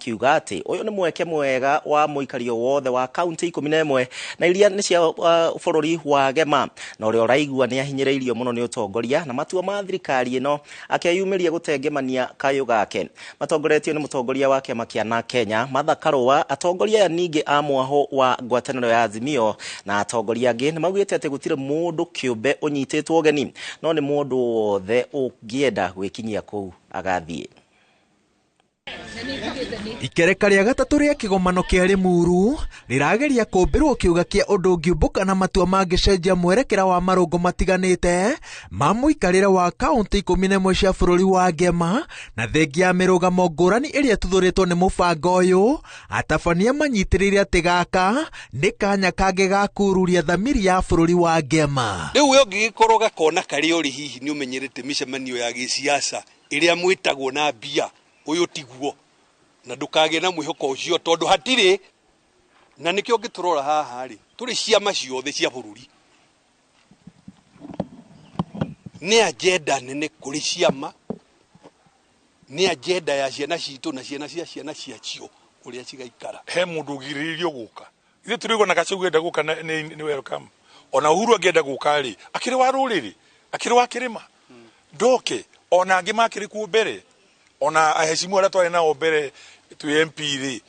Makiuga atĩ ũyũ nĩ mweke mwega wa mũikario wothe wa kaunti 11 na iria nĩ cia bũrũri wa Gema, na ũrĩa ũraigua nĩ ahinyĩrĩirio mũno nĩ ũtongoria na matua ma thirikari ĩno akeyumĩria gũtengemania kayũ gake. Matongoretio nĩ mũtongoria wa kĩama kĩa na Kenya Martha Karua, atongoria aya ningĩ a mwaho wa ngwatanĩro ya Azimio na atongoria angĩ nĩ maugĩte atĩ gũtirĩ mũndũ kĩũmbe ũnyitĩtwo ũgeni, no nĩ mũndũ wothe ũngĩenda gwĩkinyia kũu agathiĩ. Ikereka rĩa gatatũ rĩa kĩgomano kĩa Limuru rĩrageria kũmbĩrwo kĩũga kĩa ũndũ ũngĩũmbũka na matua mangĩcenjia mwerekera wa marũngo matiganĩte ma mũikarĩre wa kaunti 11 cia bũrũri wa Ngema, na thengia ya mĩrũgamo ngũrani ĩrĩa ĩtuthũrĩtwo nĩ mũbango ũyũ. Atabania manyitĩrĩire atĩ gaka nĩ kanya kangĩ ga kururia thamiri ya bũrũri wa Ngema. Rĩu we ũngĩgĩkorwo gakona karĩa ũrĩ hihi nĩ ũmenyerete mĩcemanio ya gĩciaca ĩrĩa mwĩtagwo na mbia, ũyũ tiguo, na ndũkagĩe na mwĩhoko ũcio tondũ hatirĩ. Na nĩkĩo ũngĩtũrora haha rĩ, tũrĩ ciama ciothe cia bũrũri, nĩ agenda nene kũrĩ ciama, nĩ agenda ya ciana citũ na ciana cia ciana ciacio ũrĩa cigaikara. He mũndũ ũgirĩrĩirio gũka, ithuĩ tũrĩgwo na Gachagua enda gũka nĩ welcome, ona Uhuru angĩenda gũka rĩ, akĩrĩ wa rũrĩrĩ, akĩrĩ wa kĩrĩma, ndoke, ona angĩ makĩrĩ kuo mbere, ona aheshimu arĩa twarĩ nao mbere twĩ MP rĩ,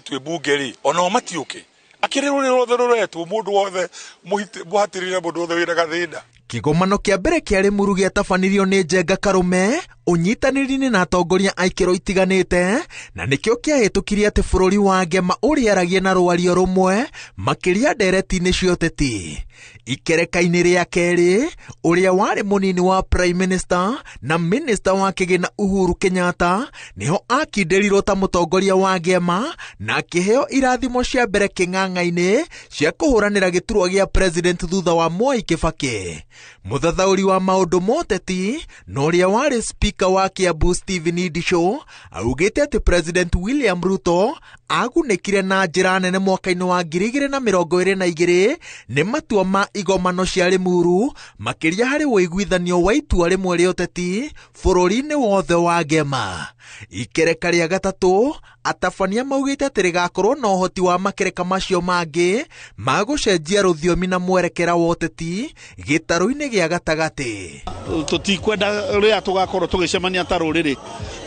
twĩ bunge rĩ, onao matiũke, akĩrĩ rũrĩrĩ rwothe rũretwo, mũndũ wothe mũhatĩrĩre, mũndũ wothe wĩna gathĩna. Kĩgomano kĩa mbere kĩa Limuru gĩatabanirio nĩ Njenga Karume ũnyitanĩri-inĩ na atongoria a ikĩro itiganĩte, na nĩkĩo kĩahĩtũkirie atĩ bũrũri wa Ngema ũrĩaragia na rwario rũmwe makĩria ndereti-inĩ cia ũteti. Ikereka-inĩ rĩa kerĩ, ũrĩa warĩ mũnini wa Prime Minister na Minister wa kĩgĩna Uhuru Kenyatta nĩho akindĩrirwo ta mũtongoria wa Ngema na akĩheo irathimo cia mbere kĩng'ang'a-inĩ cia kũhũranĩra gĩturwa gĩa President thutha wa Mwai Kibaki. Mũthathaũri wa maũndũ ma ũteti na ũrĩa warĩ Speaker wa Kiambu Stephen Ndichu augĩte atĩ President William Ruto agunĩkire na njĩra nene mwaka-inĩ wa 2022 nĩ matua ma igomano cia Limuru, makĩria harĩ ũiguithanio wa itua rĩmwe rĩa ũteti bũrũri-inĩ wothe wa Ngema. Ikereka rĩa gatatũ, atabania maugĩte atĩ rĩgakorwo na ũhoti wa makereka macio mangĩ ma gũcenjia rũthiomi na mwerekera wa ũteti gĩtarũ-inĩ gĩa gatagatĩ. Tũtikwenda rĩrĩa tũgakorwo tũgĩcemania ta rũrĩrĩ,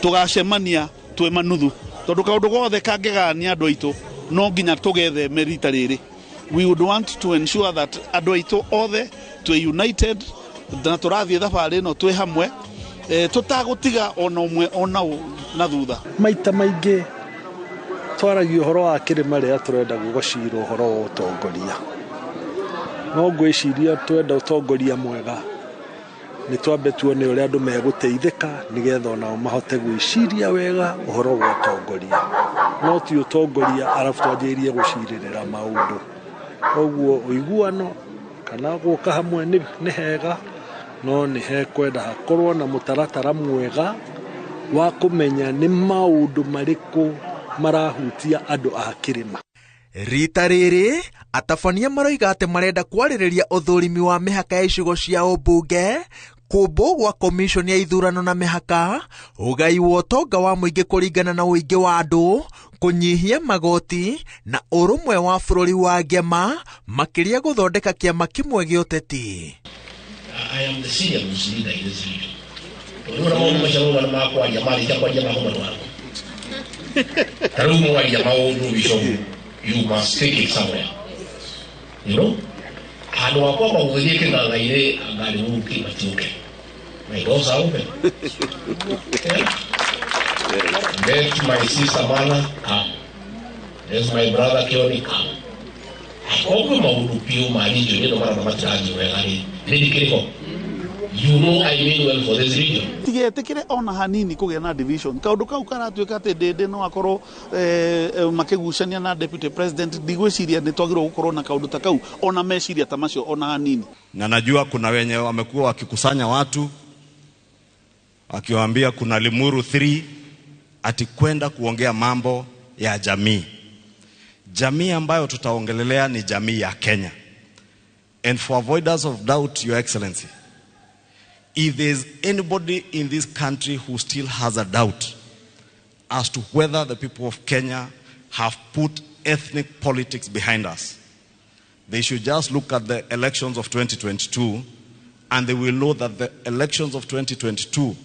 tũgacemania twĩ manuthu, tondũ kaũndũ gothe kangĩgania andũ aitũ no nginya tũgetheme rita rĩrĩ. We would want to ensure that andũ aitũ othe twĩ united na tũrathiĩ thabarĩ ĩno twĩ hamwe, tũtagũtiga ona ũmwe ona ũ na thutha. Maita maingĩ twaragia ũhoro wa kĩrĩma rĩrĩa tũrenda gũgacira ũhoro wa ũtongoria, no ngwĩciria twenda ũtongoria mwega nĩ twambe tuone ũrĩa andũ megũteithĩka nĩgetha onao mahote gwĩciria wega ũhoro wa ũtongoria, no ti ũtongoria arabu twanjĩrĩrie gũcirĩrĩra maũndũ. Koguo ũiguano kana gũka hamwe nĩ hega, no nĩ hekwenda hakorwo na mũtaratara mwega wa kũmenya nĩ maũndũ marĩkũ marahutia andũ a kĩrĩma. Rita rĩrĩ atabania maroiga atĩ marenda kwarĩrĩria ũthũrimi wa mĩhaka ya icigo cia ũmbunge, kũmbwo gwa commission ya ithurano na mĩhaka, ũgai wa ũtonga wa mũingĩ kũringana na ũingĩ wa andũ, kũnyihia magoti na ũrũmwe wa bũrũri wa Ngema, makĩria gũthondeka kĩama kĩmwe gĩa ũteti. I am the senior most leader in this region. Tondũ na maũndũ macio mauga nĩ makwaria, marĩkia kwaria makũmatwara. Ta rĩu mwaria maũndũ Bishop, you must take it somewhere. You know? Handũ ha kwamba gũgĩthiĩ kĩng'ang'a-inĩ, anga Limuru matiũke. My doors are open. Yeah. Let my sister Mana come. Let my brother Kioni come. Koguo maũndũ biũ ma region ĩno marona matirathiĩ wega rĩ, nĩ ndikĩrĩ ho. You know I mean well for this region. Tigetĩkĩre ona hanini kũgĩa na division. Kaũndũ kau karatuĩka atĩ Ndĩndĩ no akorwo makĩgucania na deputy president, ndigwĩciria nĩ twagĩrĩirwo gũkorwo na kaũndũ ta kau ona meciria ta macio ona hanini. Na najua kuna wenye wamekuwa wakikusanya watu wakiwaambia kuna Limuru 3 ati kwenda kuongea mambo ya jamii. Jamii ambayo tutaongelelea ni jamii ya Kenya. And for avoidance of doubt, Your Excellency, if there is anybody in this country who still has a doubt as to whether the people of Kenya have put ethnic politics behind us, they should just look at the elections of 2022 and they will know that the elections of 2022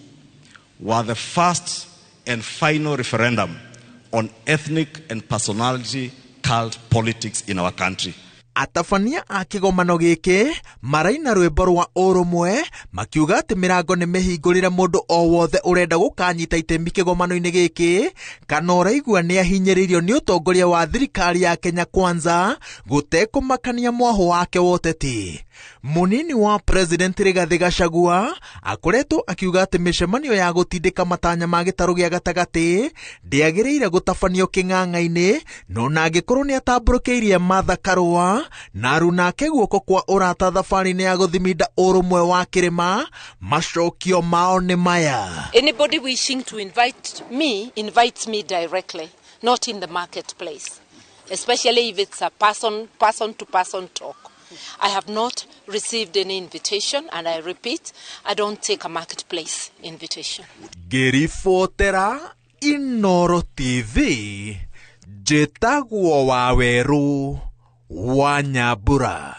were the first and final referendum on ethnic and personality cult politics in our country. Atabania a kĩgomano gĩkĩ maraina rwĩmbo rwa ũrũmwe makiuga atĩ mĩrango nĩ mĩhingũrĩre mũndũ o wothe ũrenda gũkanyita itemi kĩgomano-inĩ gĩkĩ kana ũraigua nĩ ahinyĩrĩirio nĩ ũtongoria wa thirikari ya Kenya Kwanza gũtekũmakania mwahũ wake wa ũteti. Mũnini wa President Rigathĩ Gachagua akoretwo akiuga atĩ mĩcemanio ya gũtindĩka matanya ma gĩtarũ gĩa gatagatĩ ndĩagĩrĩire gũtabanio kĩng'ang'a-inĩ no na angĩkorwo nĩ atambũrũkĩirie Martha Karua na arunake guoko kwa ũrata thabarĩ-inĩ ya gũthiminda ũrũmwe wa kĩrĩma, macokio mao nĩ maya. Anybody wishing to invite me invites me directly, not in the marketplace, especially if it's a person to person talk. I have not received any invitation, and I repeat, I don't take a marketplace invitation. Ngĩribotera Inoro TV, njĩtagwo Wawerũ wa Nyambura.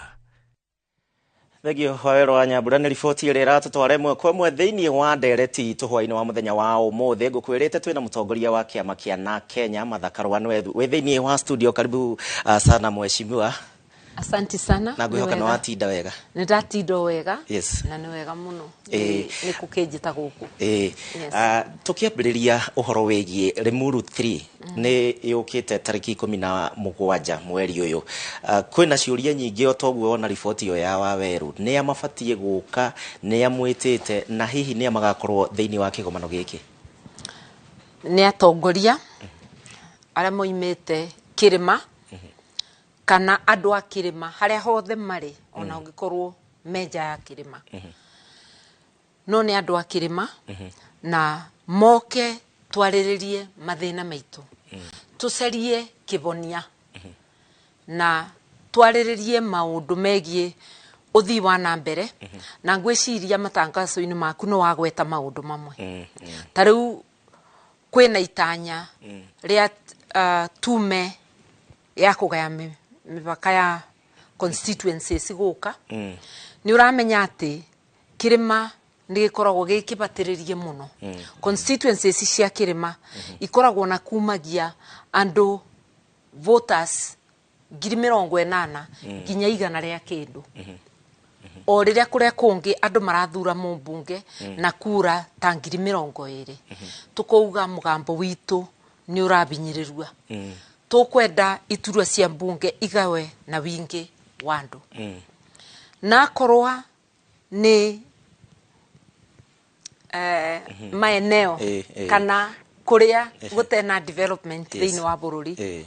Thengio Wawerũ wa Nyambura nĩ riboti ĩrĩa ĩratũtwara ĩmwe kwa ĩmwe thĩinĩ wa ndereti itũ hwaĩ-inĩ wa mũthenya wa ũmũthĩ. Ngũkwĩrĩte twĩna mũtongoria wa kĩama kĩa na Kenya Martha Karua wĩ thĩinĩ wa studio. Karibu sana mheshimiwa. Asante sana. Na ngwĩhoka nĩ watinda wega. Nĩ ndatinda wega. Yes. Na nĩ wega mũno. Nĩ kũkĩnjĩta gũkũ. Yes. Tũkĩambĩrĩria ũhoro wĩgiĩ Limuru 3 nĩ yũkĩte tarĩki 17 mweri ũyũ. Kwĩna ciũria nyingĩ o toguo wona riboti ĩyo ya Wawerũ. Nĩa mabatiĩ gũka, nĩa mwĩtĩte na hihi nĩa magakorwo thĩinĩ wa kĩgomano gĩkĩ? Nĩ atongoria arĩa moimĩte kĩrĩma kana andũ a kĩrĩma harĩa hothe marĩ ona ũngĩkorwo menja ya kĩrĩma, no nĩ andũ a kĩrĩma na moke twarĩrĩrie mathĩna maitũ, tũcarie kĩhonia na twarĩrĩrie maũndũ megiĩ ũthii wa na mbere. Na ngwĩciria matangazo-inĩ maku nĩ wagweta maũndũ mamwe. Ta rĩu kwĩna itanya rĩa tume ya kũgaya mĩbaka ya constituencies gũka. Nĩ ũramenya atĩ kĩrĩma nĩ gĩkoragwo gĩ kĩbatĩrĩrie mũno. Constituencies cia kĩrĩma ikoragwo na kumagia andũ voters 80,000 nginya 100 rĩa kĩndũ. O rĩrĩa kũrĩa kũngĩ andũ marathura mũmbunge na kura ta 20,000. Tũkauga mũgambo witũ nĩ ũrabinyĩrĩrua. Tũkwenda iturwa cia mbunge igawe na wingĩ wa andũ. Na korwa nĩ maeneo kana kũrĩa gũtena development thĩinĩ wa bũrũri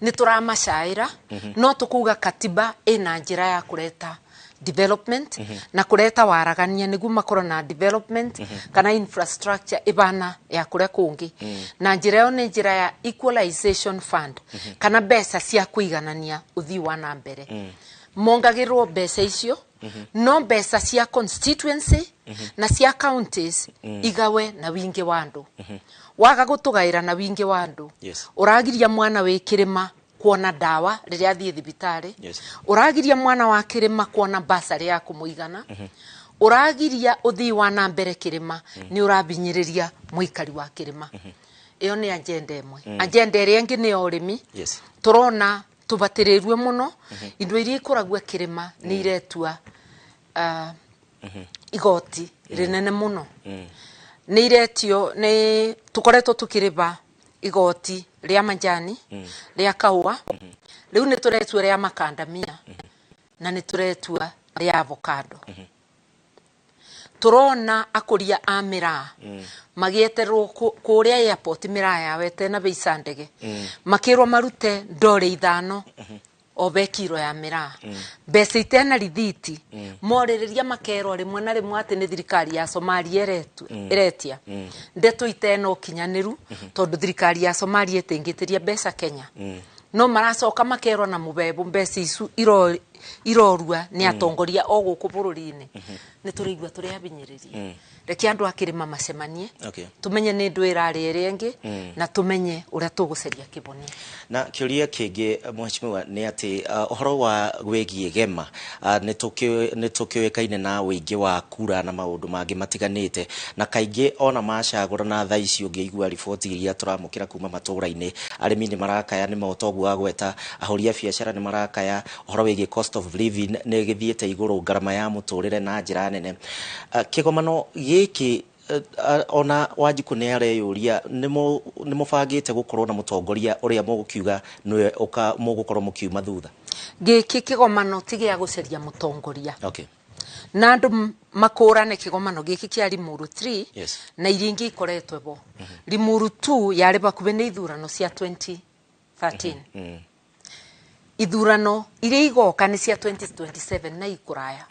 nĩ tũramacaĩra, no tũkuga katiba ĩna njĩra ya kũreta development na kũreta waragania nĩguo makorwo na development kana infrastructure ibana ya kũrĩa kũngĩ. Na njĩra ĩyo nĩ njĩra ya equalization fund kana mbeca cia kũiganania ũthii wa na mbere. Mongagĩrwo mbeca icio, no mbeca cia constituency na cia counties igawe na wingĩ wa andũ. Waga gũtũgaĩra na wingĩ wa andũ, ũragiria mwana wĩ kĩrĩma kuona dawa rĩrĩa athiĩ thibitarĩ, ũragiria mwana wa kĩrĩma kuona basarĩ ya kũmũigana, ũragiria ũthii wa na mbere kĩrĩma, nĩ ũrabinyĩrĩria mũikari wa kĩrĩma. Ĩyo nĩ agenda ĩmwe. Agenda ĩrĩa ĩngĩ nĩ ya ũrĩmi. Tũrona tũbatĩrĩrue mũno, indo iria ikũragua kĩrĩma nĩ iretua igoti rĩnene mũno. Nĩ iretio, nĩ tũkoretwo tũkĩrĩba igoti rĩa majani, rĩa kahũa, rĩu nĩ tũretua rĩa makandamia na nĩ tũretua rĩa avocado. Tũrona akũria a mĩraa magĩeterwo kũrĩa airport mĩraa yao ĩtena beica ndege, makĩrwo marute $5 o be kiro ya mĩraa, mbeca itena rithiti. Morĩrĩria makerwo rĩmwe na rĩmwe atĩ nĩ thirikari ya Somalia ĩretia. Ndeto itena ũkinyanĩru tondũ thirikari ya Somalia ĩtĩngĩtĩria mbeca Kenya. No maracoka makerwo na mũbebo mbeca icu irorua nĩ atongoria o gũkũ bũrũri-inĩ. Nĩ tũraigua tũrĩ abinyĩrĩrie. Reke andũ a kĩrĩma macemanie, Okay. tumenye nĩ ndũ ĩrarĩ ĩrĩa ĩngĩ na tumenye ũrĩa tũgũcaria kĩbonia. Na kĩũria kĩngĩ, mheshimiwa, nĩ atĩ ũhoro wa wĩgiĩ gema, nĩ tũkĩũĩkaine na ũingĩ wa kura na maũndũ mangĩ matiganĩte, na kaingĩ ona macagũra na thaa ici ũngĩigua riboti iria tũramũkĩra kuma matũũra-inĩ, arĩmi nĩ marakaya nĩ maũtoguo wa gweta, ahũri a biacara nĩ marakaya ũhoro wĩgiĩ cost of living nĩ gĩthiĩte igũrũ, ngarama ya mũtũrĩre na njĩra nene. Kĩgomano gĩkĩ, ona Wanjikũ nĩ areyũria nĩ mũbangĩte gũkorwo na mũtongoria ũrĩa mũgũkiuga nĩwe mũgũkorwo mũkiuma thutha? Gĩkĩ kĩgomano ti gĩa gũcaria mũtongoria. Na andũ makũrane kĩgomano gĩkĩ kĩa Limuru 3 na iria ingĩ ikoretwo bo. Limuru 2 yarĩ bakuhĩ nĩ ithurano cia 2013. Ithurano iria igoka nĩ cia 2027 na ikũraya.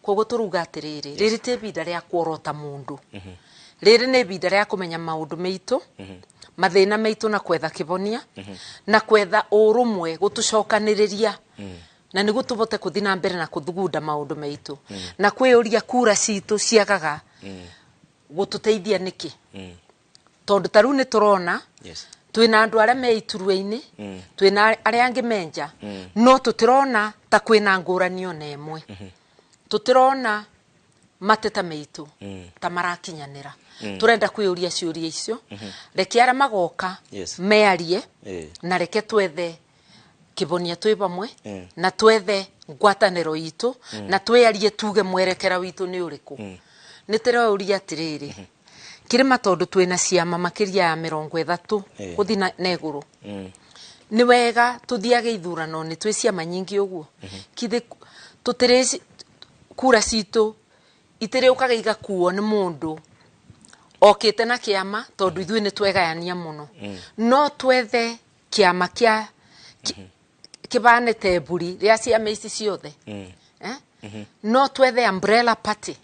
Koguo tũruga atĩrĩrĩ, rĩrĩ ti ibinda rĩa kuorota mũndũ, rĩrĩ nĩ ibinda rĩa kũmenya maũndũ meitũ, mathĩna meitũ, na kwetha kĩbonia na kwetha ũrũmwe gũtũcokanĩrĩria na nĩguo tũvote kũthi na mbere na kũthugunda maũndũ meitũ na kwĩyũria kura citũ ciagaga gũtũteithia nĩkĩ, tondũ ta rĩu nĩ tũrona twĩna andũ arĩa me iturwa-inĩ, twĩna arĩa angĩ menja, no tũtirona ta kwĩna ngũrani ona ĩmwe. Tũtirona mateta meitũ ta marakinyanĩra. Tũrenda kwĩyũria ciũria icio. Reke arĩa magoka mearie na reke twethe kĩbonia twĩ vamwe na twethe ngwatanĩro itũ na twĩarie tuge mwerekera witũ nĩ ũrĩkũ. Nĩ tũreuria atĩrĩrĩ, kĩrĩma tondũ twĩna ciama makĩria ya 30 gũthiĩ na igũrũ, nĩ wega tũthiage ithurano nĩ twĩ ciama nyingĩ ũguo? Kithĩ tũtirĩ kura citũ itirĩũkaga igakuo nĩ mũndũ okĩte na kĩama, tondũ ithuĩ nĩ twegayania mũno? No twethe kĩama kĩa kĩbane teburi rĩa ciama ici ciothe, eh? No twethe umbrella party.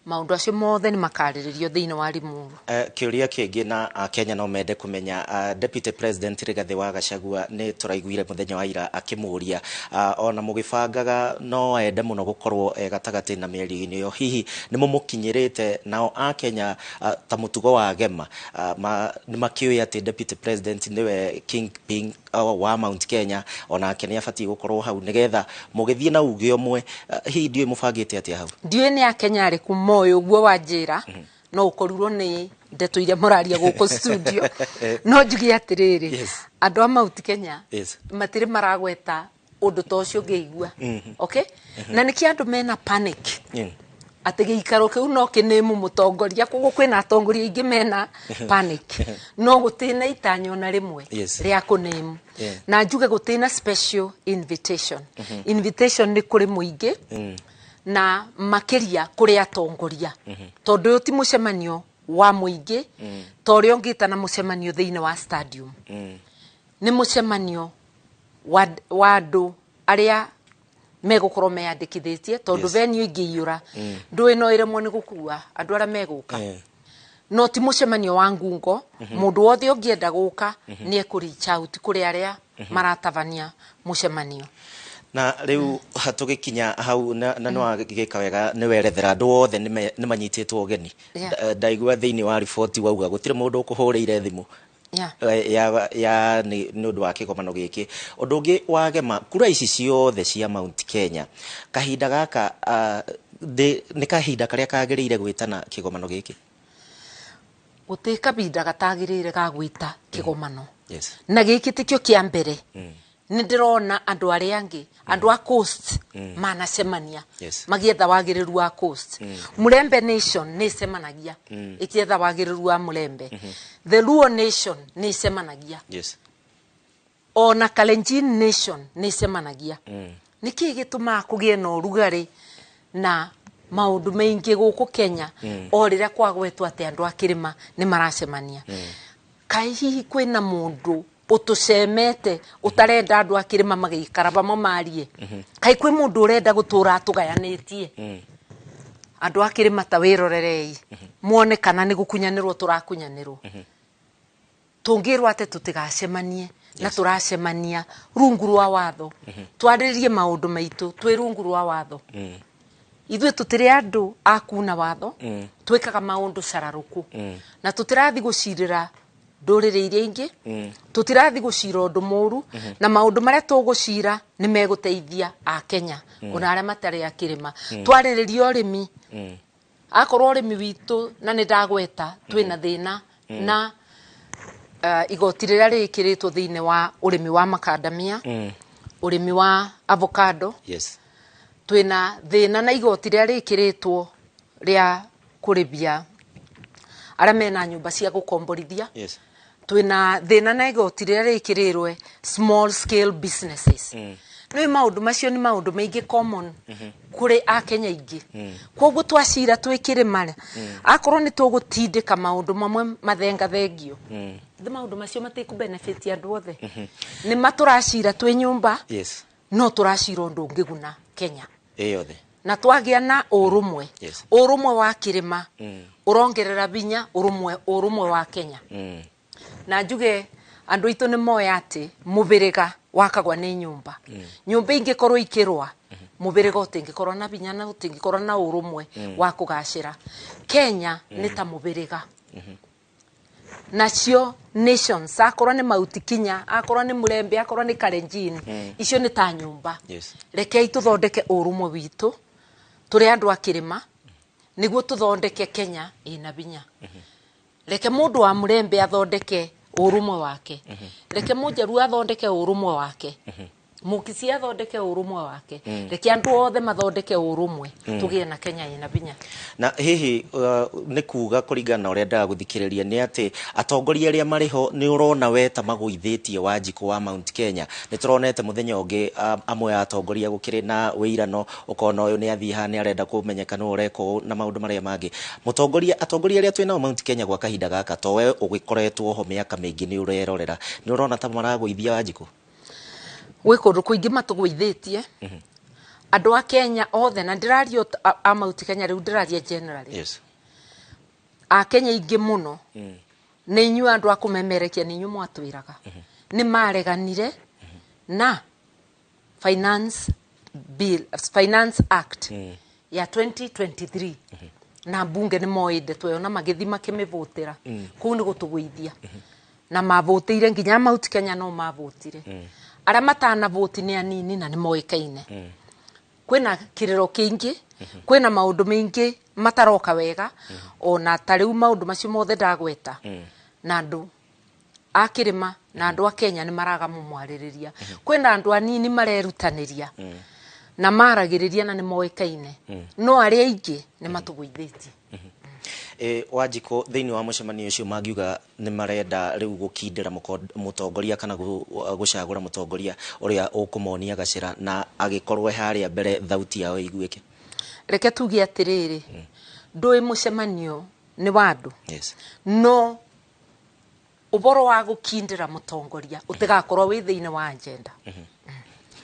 Maũndũ acio mothe nĩ makarĩrĩrio thĩinĩ wa Limuru. Kĩũria kĩngĩ na Akenya no mende kũmenya, Deputy President Rigathĩ wa Gachagua nĩ tũraiguire mũthenya wa ira akĩmũria, ona mũgĩbangaga no ende mũno gũkorwo gatagatĩ na mĩario-inĩ ĩyo, hihi nĩ mũmũkinyĩrĩte? Nao Akenya, ta mũtugo wa Gema, nĩ makĩũĩ atĩ Deputy President nĩwe kingpin wa Mount Kenya, onake nĩ abatiĩ gũkorwo hau nĩgetha mũgĩthiĩ na uge ũmwe. Hihi ndiũĩ mũbangĩte atĩa hau? Ndiũĩ nĩ Akenya arĩkũ moĩ ũguo wanjĩra, no ũkorirwo nĩ ndeto iria mũraria gũkũ studio. No njuge atĩrĩrĩ, andũ a Mount Kenya matirĩ maragweta ũndũ ta ũcio ngĩigua. Okay, na nĩkĩ andũ mena panic atĩ gĩikaro kĩu no kĩnĩmu mũtongoria? Koguo kwĩna atongoria aingĩ mena panic, no gũtĩna itanya ona rĩmwe rĩa kũnĩmu. Na njuge gũtĩna special invitation. Invitation nĩ kũrĩ mũingĩ na makĩria kũrĩ atongoria, tondũ ũyũ ti mũcemanio wa mũingĩ ta ũrĩa ũngĩtana mũcemanio thĩinĩ wa stadium. Nĩ mũcemanio wa andũ arĩa megũkorwo meyandĩkithĩtie, tondũ venue ingĩiyũra ndũĩ no ĩremwo nĩ gũkua andũ arĩa megũka. No ti mũcemanio wa ngungo. Mũndũ wothe ũngĩenda gũka nĩ ekũ reach out kũrĩ arĩa maratabania mũcemanio. Na rĩu tũgĩkinya hau na nĩ wagĩka wega nĩ werethera andũ othe nĩ manyitĩtwo ũgeni. Ndaigua thĩinĩ wa riboti wauga gũtirĩ mũndũ ũkũhũrĩire thimũ ya nĩ ũndũ wa kĩgomano gĩkĩ. Ũndũ ũngĩ wagema kura ici ciothe cia Mount Kenya, kahinda gaka nĩ kahinda karĩa kagĩrĩire gwĩtana kĩgomano gĩkĩ? Gũtĩ kabinda gatagĩrĩire ga gwĩta kĩgomano. Na gĩkĩ tikĩo kĩa mbere. Nĩ ndĩrona andũ arĩa angĩ, andũ a Coast manacemania magĩetha wagĩrĩru wa Coast. Mulembe Nation nĩ ĩcemanagia ĩkĩetha wagĩrĩru wa Mulembe. The Luo Nation nĩ ĩcemanagia. Ona Kalenjin Nation nĩ ĩcemanagia. Nĩ kĩĩ gĩtũmaga kũgĩe na ũrugarĩ na maũndũ maingĩ gũkũ Kenya o rĩrĩa kwagwetwo atĩ andũ a kĩrĩma nĩ maracemania? Kaĩ hihi kwĩna mũndũ ũtũcemete ũtarenda andũ a kĩrĩma magĩikara vamwe marie? Kaĩ kwĩ mũndũ ũrenda gũtũra atũgayanĩtie? Andũ a kĩrĩma, ta wĩrorerei muone kana nĩ gũkunyanĩrwo tũrakunyanĩrwo. Tũngĩrwo atĩ tũtigacemanie na tũracemania rungu rwa watho, twarĩrĩrie maũndũ maitũ twĩ rungu rwa watho. Ithuĩ tũtirĩ andũ a kuna watho, twĩkaga maũndũ cararũkũ, na tũtirathi gũcirĩra ndũrĩrĩ iria ingĩ, tũtirathi gũcira ũndũ mũru, na maũndũ marĩa tũgũcira nĩ megũteithia Akenya ona arĩa matarĩ a kĩrĩma. Twarĩrĩria ũrĩmi, akorwo ũrĩmi witũ, na nĩ ndagweta twĩna thĩna na igoti rĩrĩa rĩkĩrĩtwo thĩinĩ wa ũrĩmi wa makandamia, ũrĩmi wa avocado, twĩna thĩna na igoti rĩrĩa rĩkĩrĩtwo rĩa kũrĩbia arĩa mena nyũmba cia gũkomborithia, twĩna thĩna na igoti rĩrĩa rĩkĩrĩrwe small scale businesses. Nĩ maũndũ macio nĩ maũndũ maingĩ common kũrĩ Akenya aingĩ. Koguo twacira twĩ kĩrĩma, akorwo nĩ tũgũtindĩka maũndũ mamwe mathengathengio, thĩ maũndũ macio matikũ benefit andũ othe. Nĩ ma tũracira twĩ nyũmba, no tũracira ũndũ ũngĩguna Kenya ĩ yothe. Na twagĩa na ũrũmwe, ũrũmwe wa kĩrĩma ũrongerera binya ũrũmwe wa Kenya. Na njuge andũ aitũ nĩ moĩ atĩ mũbĩrĩga wakagwa nĩ nyũmba. Nyũmba ingĩkorwo ikĩrũa, mũbĩrĩga ũtingĩkorwo na binya na ũtingĩkorwo na ũrũmwe wa kũgacĩra. Kenya nĩ ta mũbĩrĩga, nacio nations, akorwo nĩ Mauti Kinya, akorwo nĩ Mũrembe, akorwo nĩ Kalenjin, icio nĩ ta nyũmba. Rekei tũthondeke ũrũmwe witũ tũrĩ andũ a kĩrĩma nĩguo tũthondeke Kenya ĩna binya. Reke mũndũ wa Mũrembe athondeke ũrũmwe wake, reke mũnjaruo athondeke ũrũmwe wake, Mũkisi athondeke ũrũmwe wake, reke andũ othe mathondeke ũrũmwe, tũgĩe na Kenya ĩna binya. Na hihi nĩ kuga kũringana na ũrĩa ndagũthikĩrĩria nĩ atĩ atongoria arĩa marĩ ho nĩ ũrona we ta magũithĩtie Wanjikũ wa Mount Kenya? Nĩ tũronete mũthenya ũngĩ amwe a atongoria gũkĩrĩ na wĩirano, ũkona ũyũ nĩ athiĩ haha nĩ arenda kũmenyeka nũ ũreka ũũ na maũndũ marĩa mangĩ. Mũtongoria, atongoria arĩa twĩ nao Mount Kenya gwa kahinda gaka, to we ũgĩkoretwo ho mĩaka mĩingĩ nĩ ũrerorera, nĩ ũrona ta maragũithia Wanjikũ? Gwĩ kũndũ kũingĩ matũgũithĩtie andũ a Kenya othe, na ndĩraria a Mount Kenya rĩu, ndĩraria generally. A Kenya aingĩ mũno, nĩ inyuĩ andũ a kũmemerekia, nĩ inyuĩ mwatwĩraga, nĩ mareganire na Finance Bill, Finance Act ya 2023, na mbunge nĩ moĩ ndeto ĩyo na magĩthiĩ makĩmĩvũtĩra. Kũu nĩ gũtũgũithia, na mavũtĩire nginya Mount Kenya, no mavũtire. Arĩa matanavũti nĩ anini na nĩ moĩkaine. Kwĩna kĩrĩro kĩingĩ, kwĩna maũndũ maingĩ mataroka wega, ona ta rĩu maũndũ macio mothe ndagweta, na andũ a kĩrĩma na andũ a Kenya nĩ maraga mũmwarĩrĩria. Kwĩna andũ anini marerutanĩria na maragĩrĩria na nĩ moĩkaine, no arĩa aingĩ nĩ matũgũithĩtie. Wanjikũ, thĩinĩ wa mũcemanio ũcio mangiuga nĩ marenda rĩu gũkindĩra mũtongoria kana gũcagũra mũtongoria ũrĩa ũkũmonia gacĩra na agĩkorwo harĩa mbere thauti yao ĩiguĩke. Reke tuge atĩrĩrĩ, ndũĩ mũcemanio nĩ wa andũ, no ũboro wa gũkindĩra mũtongoria ũtigakorwo wĩ thĩinĩ wa agenda.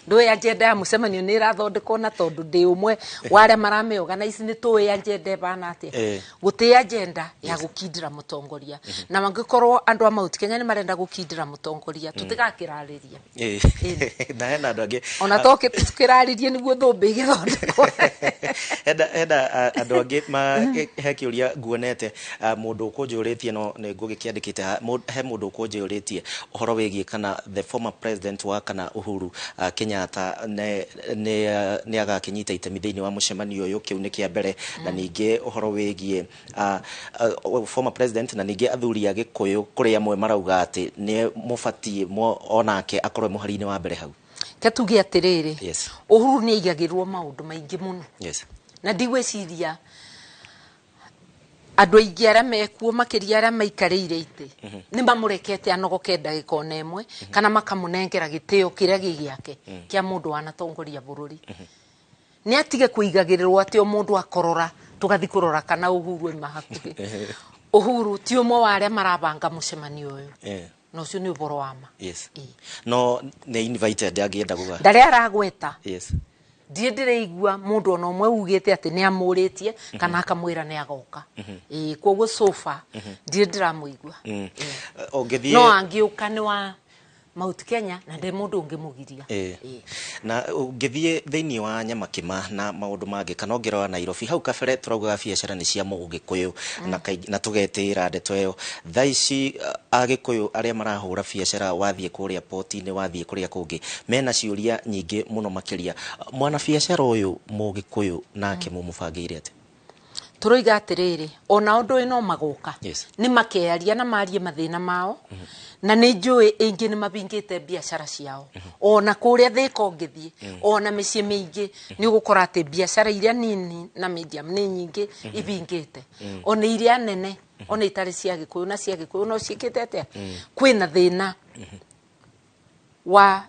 Ndũĩ agenda ya mũcemanio nĩ ĩrathondekwo, na tondũ ndĩ ũmwe wa arĩa maramĩorganize nĩ tũĩ agenda ĩbana atĩa. Gũtĩ agenda ya gũkindĩra mũtongoria, na mangĩkorwo andũ a Mount Kenya nĩ marenda gũkindĩra mũtongoria, tũtigakĩrarĩria. Na hena andũ angĩ ona toke tũkĩrarĩrie nĩguo thũmbĩ ĩgĩthondekwo. Hena andũ angĩ ma he kĩũria nguonete mũndũ ũkũnjũrĩtie, no nĩ ngũgĩkĩandĩkĩte he mũndũ ũkũnjũrĩtie ũhoro wĩgiĩ kana the former president wa kana Uhuru Kenyatta nĩ agakĩnyita itemi thĩinĩ wa mũcemanio ũyũ. Kĩu nĩ kĩa mbere. Na ningĩ ũhoro wĩgiĩ former president na ningĩ athuri a Gĩkũyũ, kũrĩ amwe marauga atĩ nĩ mũbatiĩ onake akorwo mũhari-inĩ wa mbere hau. Ke tuge atĩrĩrĩ, Uhuru nĩ aigagĩrwo maũndũ maingĩ mũno, na ndigwĩciria andũ aingĩ arĩa mekuo, makĩria arĩa maikarĩire itĩ, nĩ mamũrekete anogoke ndagĩka ona ĩmwe kana makamũnengera gĩtĩo kĩrĩa gĩ gĩake kĩa mũndũ wanatongoria bũrũri. Nĩ atige kũigagĩrĩrwo atĩ o mũndũ akorora tũgathi kũrora kana Uhuru aima hakuhĩ. Uhuru ti ũmwe wa arĩa marabanga mũcemanio ũyũ, na ũcio nĩ ũboro wa ma. No nĩ invited angĩenda gũga Ndarĩa aragweta, ndirĩ ndĩraigua mũndũ ona ũmwe ugĩte atĩ nĩ amũrĩtie kana akamwĩra nĩ agoka. Ĩĩ, koguo so far ndirĩ ndĩramũigua. Ũngĩthiĩ No angĩũka nĩ wa Mount Kenya na ndĩ mũndũ ũngĩmũgiria. Na ũngĩthiĩ thĩinĩ wa Nyamakima na maũndũ mangĩ kana ũngĩrora Nairobi hau kabere tũraugaga biacara nĩ cia mũgĩkũyũ na tũgetĩĩra ndeto ĩyo. Thaa ici Agĩkũyũ arĩa marahũra biacara wathiĩ kũrĩa poti-inĩ, wathiĩ kũrĩa kũngĩ, mena ciũria nyingĩ mũno makĩria. Mwana biacara ũyũ mũgĩkũyũ nake mũmũbangĩire atĩa? Tũroiga atĩrĩrĩ, ona ũndũ ũyũ no magũka nĩ makearia na marie mathĩna mao, na nĩ njũĩ aingĩ nĩ mabingĩte biacara ciao. Ona kũrĩa Thĩka ũngĩthiĩ, ona mĩciĩ mĩingĩ nĩ ũgũkora atĩ biacara iria nini na medium nĩ nyingĩ ibingĩte, ona iria nene, ona itarĩ cia Gĩkũyũ na cia Gĩkũyũ no ciĩkĩte atĩa. Kwĩna thĩna wa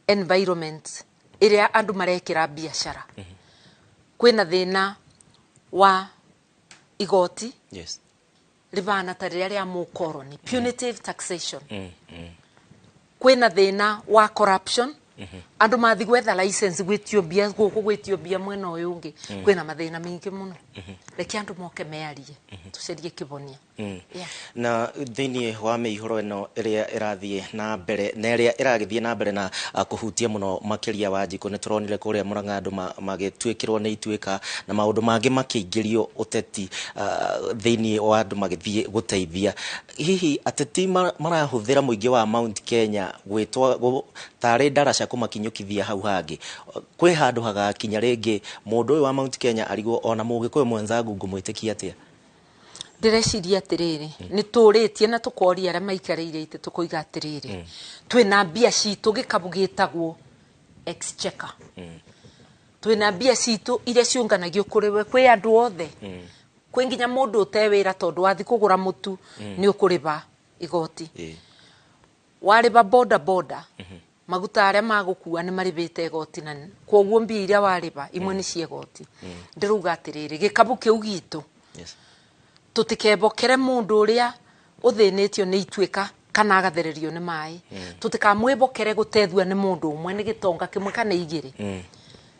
environment ĩrĩa andũ marekĩra biacara, kwĩna thĩna wa igoti rĩbana ta rĩrĩa rĩa mũkoroni, punitive taxation, kwĩna thĩna wa corruption, andũ mathi gwetha license gwĩtio mbia gũkũ, gwĩtio mbia mwena ũyũ ũngĩ. Kwĩna mathĩna maingĩ mũno. Reke andũ moke mearie, tũcarie kĩhonia. Na thĩinĩ wa mĩihũro ĩno ĩrĩa ĩrathiĩ na mbere na ĩrĩa ĩragĩthiĩ na mbere na kũhutia mũno makĩria Wanjikũ, nĩ tũronire kũrĩa Mũrang'a andũ magĩtuĩkĩrwo nĩ ituĩka na maũndũ mangĩ makĩingĩrio ũteti thĩinĩ wa andũ magĩthiĩ gũteithia. Hihi ateti marahũthĩra mũingĩ wa Mount Kenya gwĩtwa tarĩ ndaraca kũmakinyũkithia hau hangĩ? Kwĩ handũ hagakinya rĩngĩ mũndũ ũyũ wa Mount Kenya arigwo ona mũgĩkũyũ mwenzangu ngũmwĩtĩkia atĩa? Ndĩreciria atĩrĩrĩ, nĩ tũrĩtie na tũkoria arĩa maikarĩire itĩ, tũkoiga atĩrĩrĩ, twĩna mbia citũ gĩkabu gĩtagwo exchequer, twĩna mbia citũ iria ciũnganagio kũrĩ we, kwĩ andũ othe, kwĩ nginya mũndũ ũte wĩra, tondũ wathi kũgũra mũtu nĩ ũkũrĩba igoti, warĩba boda boda maguta arĩa magũkua nĩ marĩbĩte igoti, na kwoguo mbia iria warĩba imwe nĩ cia igoti. Ndĩrauga atĩrĩrĩ, gĩkabu kĩu gitũ tũtikebokere mũndũ ũrĩa ũthĩnĩtio nĩ ituĩka kana agathererio nĩ maĩ, tũtikamwĩbokere gũtethua nĩ mũndũ ũmwe, nĩ gĩtonga kĩmwe kana igĩrĩ,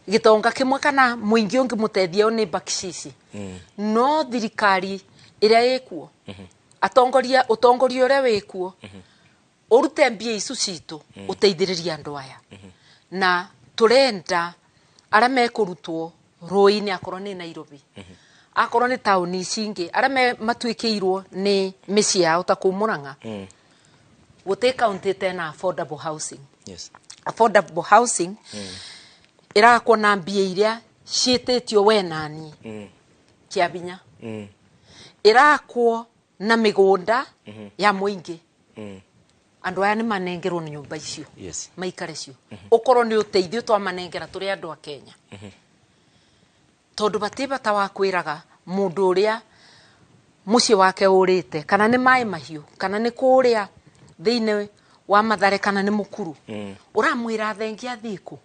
gĩtonga kĩmwe kana mũingĩ ũngĩmũteithia nĩ bakshishi. No thirikari ĩrĩa ĩkuo, atongoria, ũtongoria ũrĩa wĩkuo, ũrute mbia icu citũ ũteithĩrĩrie andũ aya. Na tũrenda arĩa mekũrutwo rũĩ-inĩ, akorwo nĩ Nairobi, akorwo nĩ taũni ici ingĩ, arĩa matuĩkĩirwo nĩ mĩciĩ yao ta kũu Mũrang'a, gũtĩ kaũntĩ ĩtena affordable housing. Affordable housing ĩrakwo na mbia iria ciĩtĩtio we nani kĩa binya, ĩrakwo na mĩgũnda ya mũingĩ. Andũ aya nĩ manengerwo nĩ nyũmba icio maikare cio, ũkorwo nĩ ũteithio twamanengera tũrĩ andũ a Kenya, tondũ batĩ bata wa kwĩraga mũndũ ũrĩa mũciĩ wake ũrĩte, kana nĩ maĩ mahiũ, kana nĩ kũrĩa thĩinĩ wa Mathare, kana nĩ Mũkuru, ũramwĩra thengia athiĩ kũ,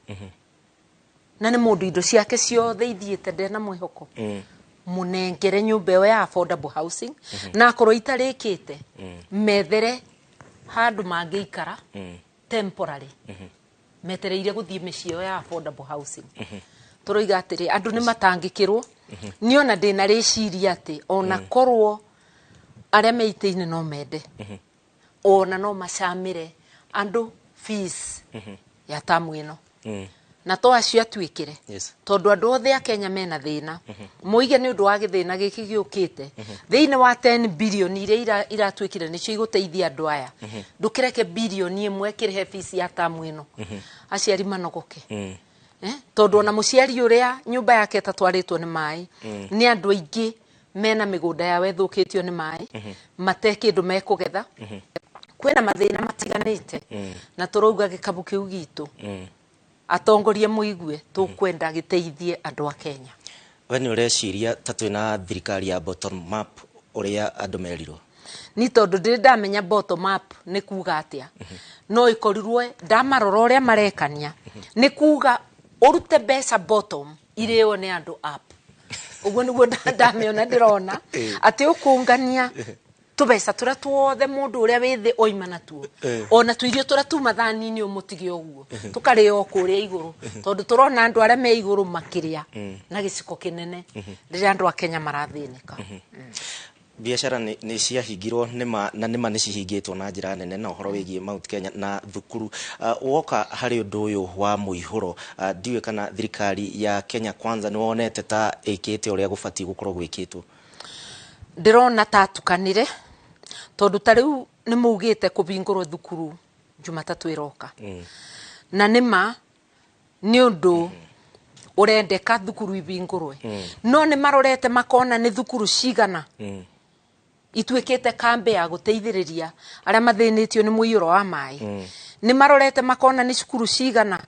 na nĩ mũndũ indo ciake ciothe ithiĩte, ndena mwĩhoko. Mũnengere nyũmba ĩyo ya affordable housing, na akorwo itarĩkĩte, methere handũ mangĩikara temporary metereire gũthiĩ mĩciĩ ĩyo ya affordable housing. Tũroiga atĩrĩ, andũ nĩ matangĩkĩrwo. Niĩ ona ndĩna rĩciria atĩ ona korwo arĩa me itĩ-inĩ no mende, ona no macamĩre andũ fees ya tamu ĩno, na to acio atuĩkĩre, tondũ andũ othe a Kenya mena thĩna. Moige nĩ ũndũ wa gĩthĩna gĩkĩ gĩũkĩte thĩinĩ wa 10 billion iria iratuĩkire nĩcio igũteithia andũ aya, ndũkĩreke bilioni ĩmwe ĩkĩrĩhe fees ya tamu ĩno, aciari manogoke, tondũ ona mũciari ũrĩa nyũmba yake ĩtatwarĩtwo nĩ maĩ, nĩ andũ aingĩ mena mĩgũnda yao ĩthũkĩtio nĩ maĩ, mate kĩndũ mekũgetha. Kwĩna mathĩna matiganĩte, na tũrauga gĩkabu kĩu gitũ, atongoria mũigue, tũkwenda gĩteithie andũ a Kenya. We nĩ ũreciria ta twĩna thirikari ya bottom up ũrĩa andũ merirwo? Ni tondũ ndĩrĩ ndamenya bottom up nĩ kuga atĩa, no ĩkorirwo ndamarora ũrĩa marekania nĩ kuga ũrute mbeca bottom irĩo nĩ andũ up. Ũguo nĩguo ndamĩona, ndĩrona atĩ ũkũngania tũbeca tũrĩa tuothe mũndũ ũrĩa wĩ thĩ oima natuo, ona tũirio tũrĩa tuma thani-inĩ ũmũtige ũguo, tũkarĩo o kũrĩa igũrũ, tondũ tũrona andũ arĩa me igũrũ makĩrĩa na gĩciko kĩnene rĩrĩa andũ a Kenya marathĩnĩka. Biacara nĩ ciahingirwo nĩma na nĩma nĩ cihingĩtwo na njĩra nene na ũhoro wĩgiĩ Mount Kenya na thukuru. Woka harĩ ũndũ ũyũ wa mũihũro, ndiũĩ kana thirikari ya Kenya Kwanza nĩ wonete ta ĩkĩte ũrĩa gũbatiĩ gũkorwo gwĩkĩtwo. Ndĩrona ta atukanire tondũ ta rĩu nĩ maugĩte kũhingũrwo thukuru Jumatatũ ĩroka. Na nĩma nĩ ũndũ ũrendeka thukuru ibingũrwe. No nĩ marorete makona nĩ thukuru cigana ituĩkĩte kambe ya gũteithĩrĩria arĩa mathĩnĩtio nĩ mũiyũro wa maĩ. Nĩ marorete makona nĩ cukuru cigana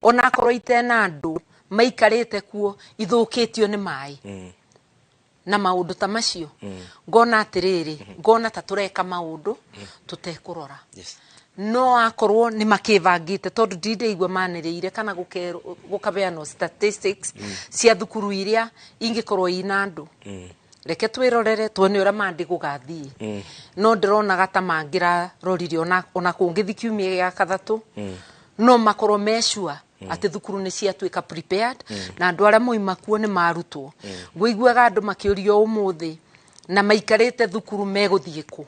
ona akorwo itena andũ maikarĩte kuo ithũkĩtio nĩ maĩ. Na maũndũ ta macio ngona atĩrĩrĩ, ngona ta tũreka maũndũ tũtekũrora. No akorwo nĩ makĩbangĩte tondũ ndindaigua manĩrĩire kana gũkabeanwo statistics cia thukuru iria ingĩkorwo ina andũ. Reke twĩrorere tuone ũrĩa mandi gũgathiĩ. No ndĩronaga ta mangĩrarorire ona kũngĩthi kiumia gĩa kathatũ no makorwo mecua atĩ thukuru nĩ ciatuĩka prepared na andũ arĩa moima kuo nĩ marutwo. Ngũiguaga andũ makĩũrio ũmũthĩ na maikarĩte thukuru megũthiĩ kũ.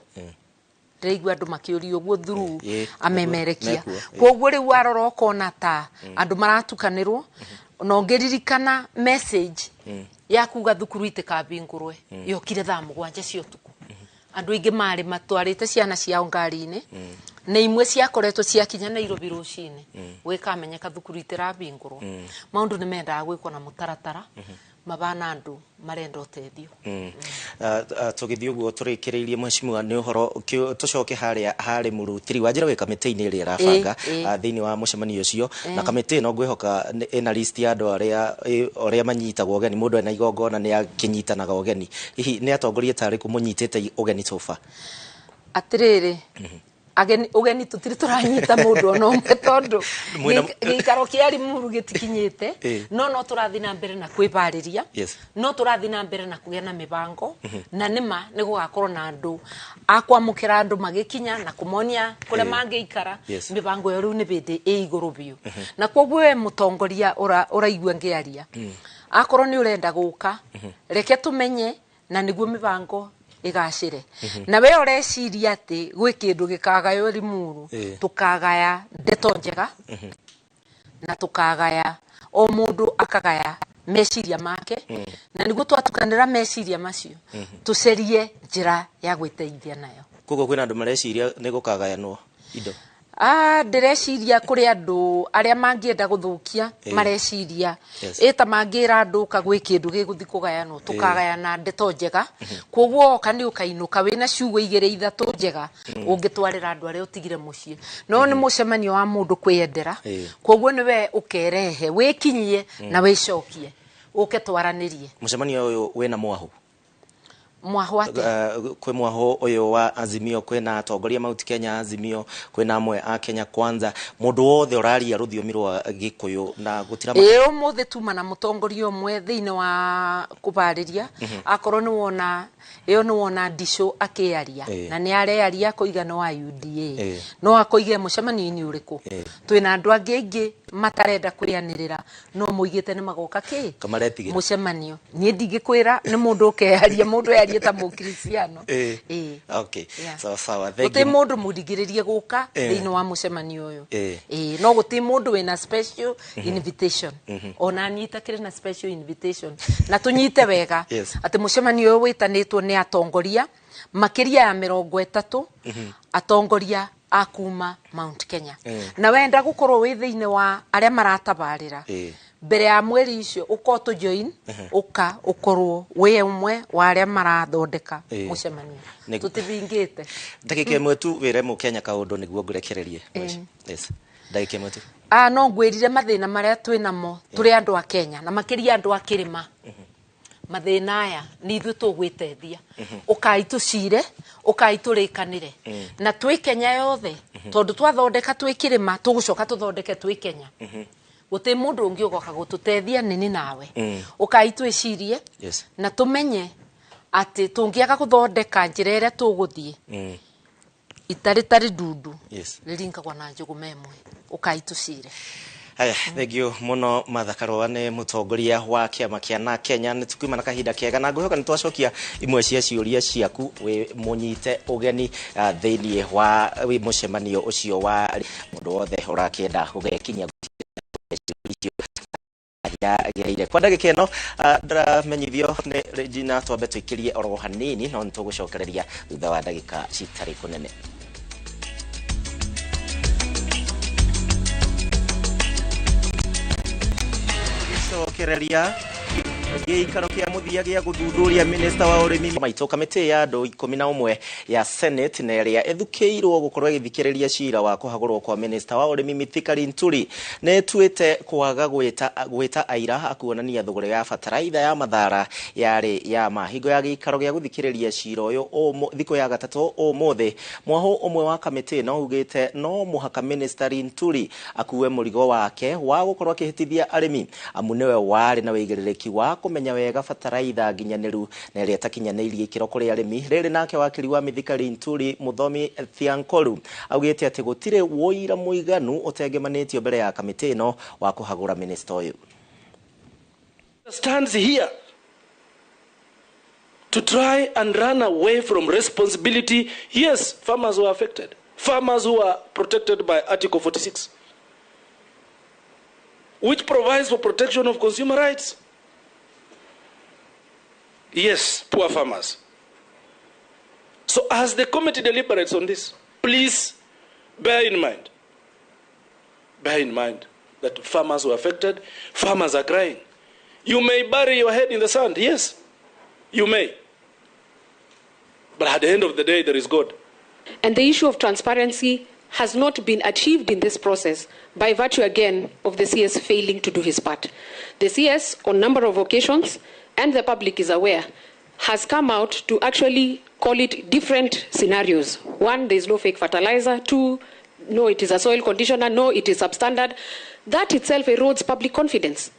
Ndĩraigua andũ makĩũrio ũguo through amemerekia. Koguo rĩu warora ũkona ta andũ maratukanĩrwo na ũngĩririkana message ya kuga thukuru itikabingũrwe yokire thaa 7 cia ũtukũ. Andũ aingĩ marĩ matwarĩte ciana ciao ngari-inĩ na imwe ciakoretwo ciakinya Nairobi rũcinĩ gwĩkamenyeka thukuru itirabingũrwo. Maũndũ nĩ mendaga gwĩkwo na mũtaratara mabana andũ marenda ũteithio. Tũgĩthiĩ ũguo tũrĩkĩrĩirie mheshimiwa nĩ ũhoro tũcoke harĩa harĩ mũrutiri wa njĩra wĩ kamĩtĩ-inĩ ĩrĩa ĩrabanga thĩinĩ wa mũcemanio ũcio na kamĩtĩ ĩno ngwĩhoka ĩna list ya andũ arĩa manyitagwo ũgeni. Mũndũ ena igongona nĩ akĩnyitanaga ũgeni, hihi nĩ atongoria ta arĩkũ mũnyitĩte ũgeni so far? Atĩrĩrĩ, ageni ũgeni tũtirĩ tũranyita mũndũ ona ũmwe tondũ gĩikaro kĩa Limuru gĩtikinyĩte, no tũrathiĩ na mbere na kwĩbarĩria, no tũrathiĩ na mbere na kũgĩa na mĩbango na nĩma nĩ gũgakorwo na andũ a kwamũkĩra andũ magĩkinya na kũmonia kũrĩa mangĩikara. Mĩbango ĩyo rĩu nĩ bĩndĩ ĩ igũrũ biũ na koguo we mũtongoria ũraigua ngĩaria akorwo nĩ ũrenda gũka reke tũmenye na nĩguo mĩbango igacire. Na we ũreciria atĩ gwĩ kĩndũ gĩkagaywo Limuru, tũkagaya ndeto njega na tũkagaya o mũndũ akagaya meciria make na nĩguo twatukanĩra meciria macio tũcerie njĩra ya gwĩteithia nayo. Koguo kwĩna andũ mareciria nĩ gũkagayanwo indo? Ndĩreciria kũrĩ andũ arĩa mangĩenda gũthũkia mareciria ĩta mangĩra andũ ka gwĩ kĩndũ gĩgũthiĩ kũgayanwo tũkagayana ndeto njega. Koguo woka nĩ ũkainũka wĩna ciugo 2 3 njega ũngĩtwarĩra andũ arĩa ũtigire mũciĩ. No nĩ mũcemanio wa mũndũ kwĩyendera, koguo nĩwe ũkerehe wĩkinyie na wĩcokie ũke twaranĩrie. Mũcemanio ũyũ wĩna mwahu? Mwahu atĩa? Kwĩ mwahu ũyũ wa Azimio, kwĩna atongoria Mount Kenya Azimio, kwĩna amwe a Kenya Kwanza, mũndũ wothe ũraria rũthiomi rwa Gĩkũyũ na gũtira. Ũmũthĩ tuma na mũtongoria ũmwe thĩinĩ wa kũbarĩria akorwo nĩ wona ĩyo nĩ wona Ndicũ akĩaria na nĩ arearia akũiga nĩ wa UDA no akũige mũcemanio-inĩ ũrĩkũ. Twĩna andũ angĩ aingĩ matarenda kwĩanĩrĩra no moigĩte nĩ magoka kĩ mũcemanio. Niĩ ndingĩkwĩra nĩ mũndũ ũkearia mũndũ yarie ta mũkristiano. Okay. Sawa sawa. Thank you. Gũtirĩ mũndũ mũringĩrĩrie gũka thĩinĩ wa mũcemanio ũyũ. No gũtirĩ mũndũ wĩna special invitation. Ona niĩ itakĩrĩ na special invitation. Na tũnyite wega atĩ mũcemanio ũyũ wĩtanĩtwo nĩ atongoria makĩria ya 30 atongoria a kuma Mount Kenya. Na wenda gũkorwo wĩ thĩinĩ wa arĩa maratabarĩra mbere ya mweri ũcio ũko tũ join ũka ũkorwo wĩ ũmwe wa arĩa marathondeka mũcemanio. Tũtibingĩte. Ndagĩka ĩmwe tu wĩre mũkenya kaũndũ nĩguo ngũrekererie. Yes. Ndagĩka ĩmwe tu. No ngwĩrire mathĩna marĩa twĩnamo tũrĩ andũ a Kenya na makĩria andũ a kĩrĩma. Mathĩna aya nĩ ithuĩ tũgwĩteithia. Ũkai tũcire, ũkai tũrĩkanĩre. Na twĩ Kenya yothe tondũ twathondeka twĩ kĩrĩma tũgũcoka tũthondeke twĩ Kenya. Gũtirĩ mũndũ ũngĩ ũgoka gũtũteithia nĩ nawe. Ũkai twĩcirie na tũmenye atĩ tũngĩaga gũthondeka njĩra ĩrĩa tũgũthiĩ itarĩ tarĩ ndundu rĩringagwo na njũgũma ĩmwe. Ũkai tũcire. Haya, thank you muno Martha Karua nĩ mũtongoria wa kĩama kĩa na Kenya. Nĩ tukiuma na kahinda kega na ngwĩhoka nĩ twacokia imwe cia ciũria ciaku wĩ mũnyite ũgeni thĩinĩ wa mũcemanio ũcio wa mũndũ wothe ũrakĩenda gũgekinyia yagĩrĩire. Kwa ndagĩka ĩno ndĩramenyithio nĩ Regina twambe tũikĩrie oro hanini no nĩ tũgũcokereria thutha wa ndagĩka citarĩ kũnene. Cokereria gĩikaro kĩa mũthia gĩa gũthuthuria minista wa ũrĩmi maitũ kamĩtĩ ya andũ 11 ya Senate na ĩrĩa ĩthukĩirwo gũkorwo ĩgĩthikĩrĩria cira wa kũhagũrwo kwa minista wa ũrĩmi Mithika Linturi nĩ ĩtuĩte kwaga gwĩta aira akuonania thũgũrĩ ya bataraitha ya Mathara yarĩ ya ma. Hingo ya gĩikaro gĩa gũthikĩrĩria cira ũyũ thikũ ya gatatũ ũmũthĩ, mwahũ ũmwe wa kamĩtĩ no ugĩte no mũhaka minista Linturi akue mũrigo wake wa gũkorwo akĩhĩtithia arĩmi amu nĩwe warĩ na wĩigĩrĩrĩki wa kũmenya wega bataraitha nginyanĩru na ĩrĩa ĩtakinyanĩirie ikĩro kũrĩ arĩmi. Rĩrĩ nake wakiri wa Mithika Linturi Mũthomi Thiankoru augĩte atĩ gũtirĩ wũira mũiganu ũtengemanĩtio mbere ya kamĩtĩ ĩno wa kũhagũra minista ũyũ. Stands here to try and run away from responsibility. Yes, farmers were affected. Farmers who are protected by Article 46, which provides for protection of consumer rights. Yes, poor farmers. So as the committee deliberates on this, please bear in mind that farmers were affected, farmers are crying. You may bury your head in the sand, yes, you may. But at the end of the day, there is God. And the issue of transparency has not been achieved in this process by virtue, again, of the CS failing to do his part. The CS, on a number of occasions, and the public is aware, has come out to actually call it different scenarios. One, there is no fake fertilizer. Two, no, it is a soil conditioner. No, it is substandard. That itself erodes public confidence.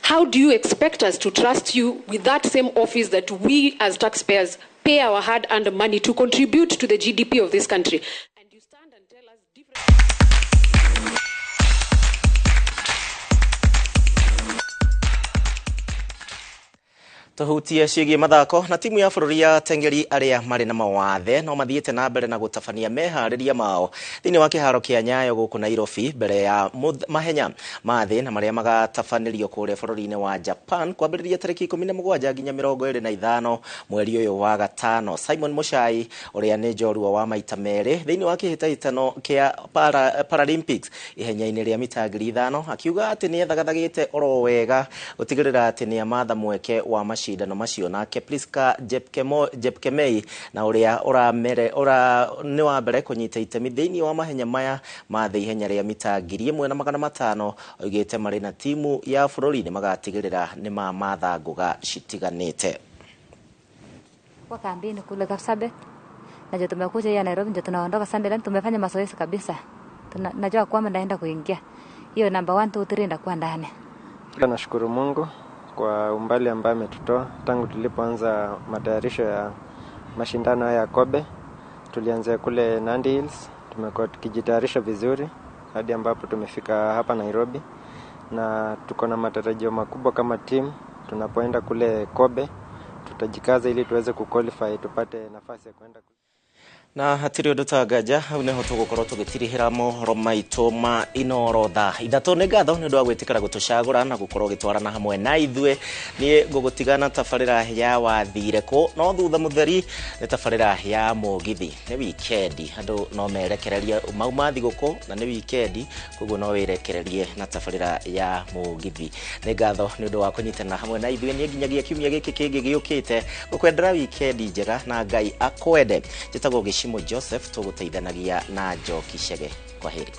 How do you expect us to trust you with that same office that we as taxpayers pay our hard-earned money to contribute to the GDP of this country? And you stand and tell us different... Tuhutie ciĩgiĩ mathako na timu ya bũrũri ya tengeri arĩa marĩ na mawathe no mathiĩte na mbere na gũtabania meharĩria mao thĩinĩ wa kĩharo kĩa Nyayo gũkũ Nairobi mbere ya mahenya ma thĩ na marĩa magatabanĩrio kũrĩa bũrũri-inĩ wa Japan kwambĩrĩria tarĩki 17 nginya 25 mweri ũyũ wa gatano. Simon Muchai ũrĩa nĩ njorua wa maita merĩ thĩinĩ wa kĩhĩtahĩtano kĩa Paralympics ihenya-inĩ rĩa mita 5,000 akiuga atĩ nĩethagathagĩte oro wega gũtigĩrĩra atĩ nĩamatha mweke wa macindano macio. Nake Priska Jepkemei na ũrĩa nĩ wa mbere kũnyita itemi thĩinĩ wa mahenya maya ma thĩ ihenya rĩa mita 1,500 oigĩte marĩ na timu ya bũrũri nĩ magatigĩrĩra nĩ mamatha ngũga citiganĩte. Kwa kambini kule Kapsabet na tumekuja ya Nairobi ndio tunaondoka Sunday, tumefanya mazoezi kabisa. Najua kwamba naenda kuingia hiyo namba 1 2 3 ndakuwa ndani. Nashukuru Mungu kwa umbali ambaye ametutoa tangu tulipoanza matayarisho ya mashindano haya ya Kobe. Tulianzia kule Nandi Hills, tumekuwa tukijitayarisha vizuri hadi ambapo tumefika hapa Nairobi, na tuko na matarajio makubwa kama team. Tunapoenda kule Kobe tutajikaza ili tuweze kuqualify tupate nafasi ya kwenda na hatirĩ ũndũ ta nganja hau nĩho tũgũkorwo tũgĩtirihĩra mohoro maitũ ma Inooro thaa 3. Nĩ ngatho nĩ ũndũ wa gwĩtĩkĩra gũtũcagũra na gũkorwo ũgĩtwarana hamwe na ithuĩ. Niĩ ngũgũtigana tabarĩra ya wathire kũ, no thutha mũtheri nĩ tabarĩra ya mũgithi. Nĩ wikendi, andũ no merekererie mauma thigũkũ na nĩ wikendi, koguo no wĩrekererie na tabarĩra ya mũgithi. Nĩ ngatho nĩ ũndũ wa kũnyitana hamwe na ithuĩ. Niĩ nginyagia kiumia gĩkĩ kĩngĩ gĩũkĩte ngũkwendera wikendi njega na Ngai akwende. Njĩtagwo Gĩcimo Joseph, tũgũteithanagia na Njoki Chege. Kwaheri.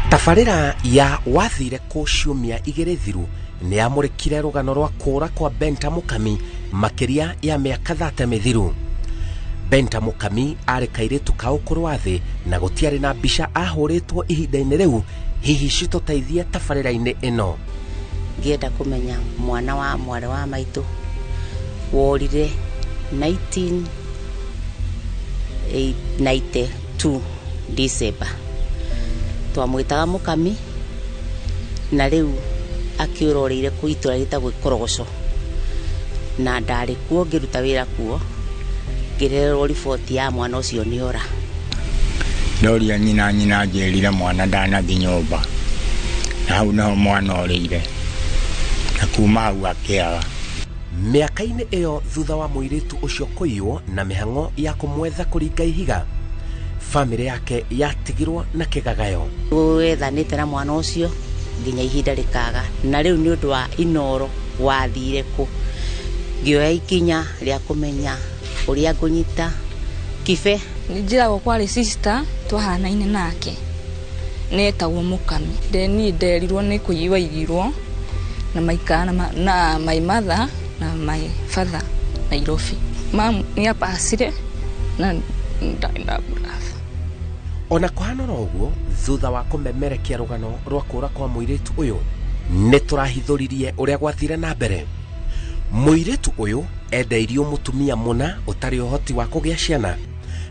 Tabarĩra ya wathire kũ ciumia igĩrĩ thiru nĩ yamũrĩkire rũgano rwa kũũra kwa Benta Mũkami makĩria ya mĩaka 30 mĩthiru. Benta Mũkami arĩ kairĩtu ka ũkũrũ wa thĩ na gũtiarĩ na mbica ahũrĩtwo ihinda-inĩ rĩu hihi citũteithie tabarĩra-inĩ ĩno. Ngĩenda kũmenya mwana wa mwarĩ wa maitũ worire 1992 December. Twamwĩtaga Mũkami na rĩu akĩũroreire kũ itũra rĩtagwo Ikorogoco, na ndarĩ kuo ngĩruta wĩra kuo, ngĩrererwo riboti ya mwana ũcio nĩora. Ndoria nyina, nyina anjĩrire mwana ndanathi nyũmba, na hau nĩho mwana orĩire, na kuma hau akĩaga. Mĩaka-inĩ ĩyo thutha wa mũirĩtu ũcio kũiywo na mĩhang'o ya kũmwetha kũringa ihiga, bamĩrĩ yake yatigirwo na kĩgagayo. Wethanĩte na mwana ũcio nginya ihinda rĩkaga, na rĩu nĩ ũndũ wa inoro wathire kũ, ngĩoya ikinya rĩa kũmenya ũrĩa ngũnyita Kibe. Njĩragwo kwarĩ sister twahanaine nake, nĩetagwo Mũkami. Niĩ nderirwo nĩ kũiywo aiyirwo na maikara na my mother na my father Nairobi. Mam nĩapacire na ndarĩ na brother. Ona kũhana oro ũguo, thutha wa kũmemerekia rũgano rwa kũra kwa mũirĩtu ũyũ, nĩ tũrahithũririe ũrĩa gwathire na mbere. Mũirĩtu ũyũ endeirio mũtumia mũna ũtarĩ ũhoti wa kũgĩa ciana,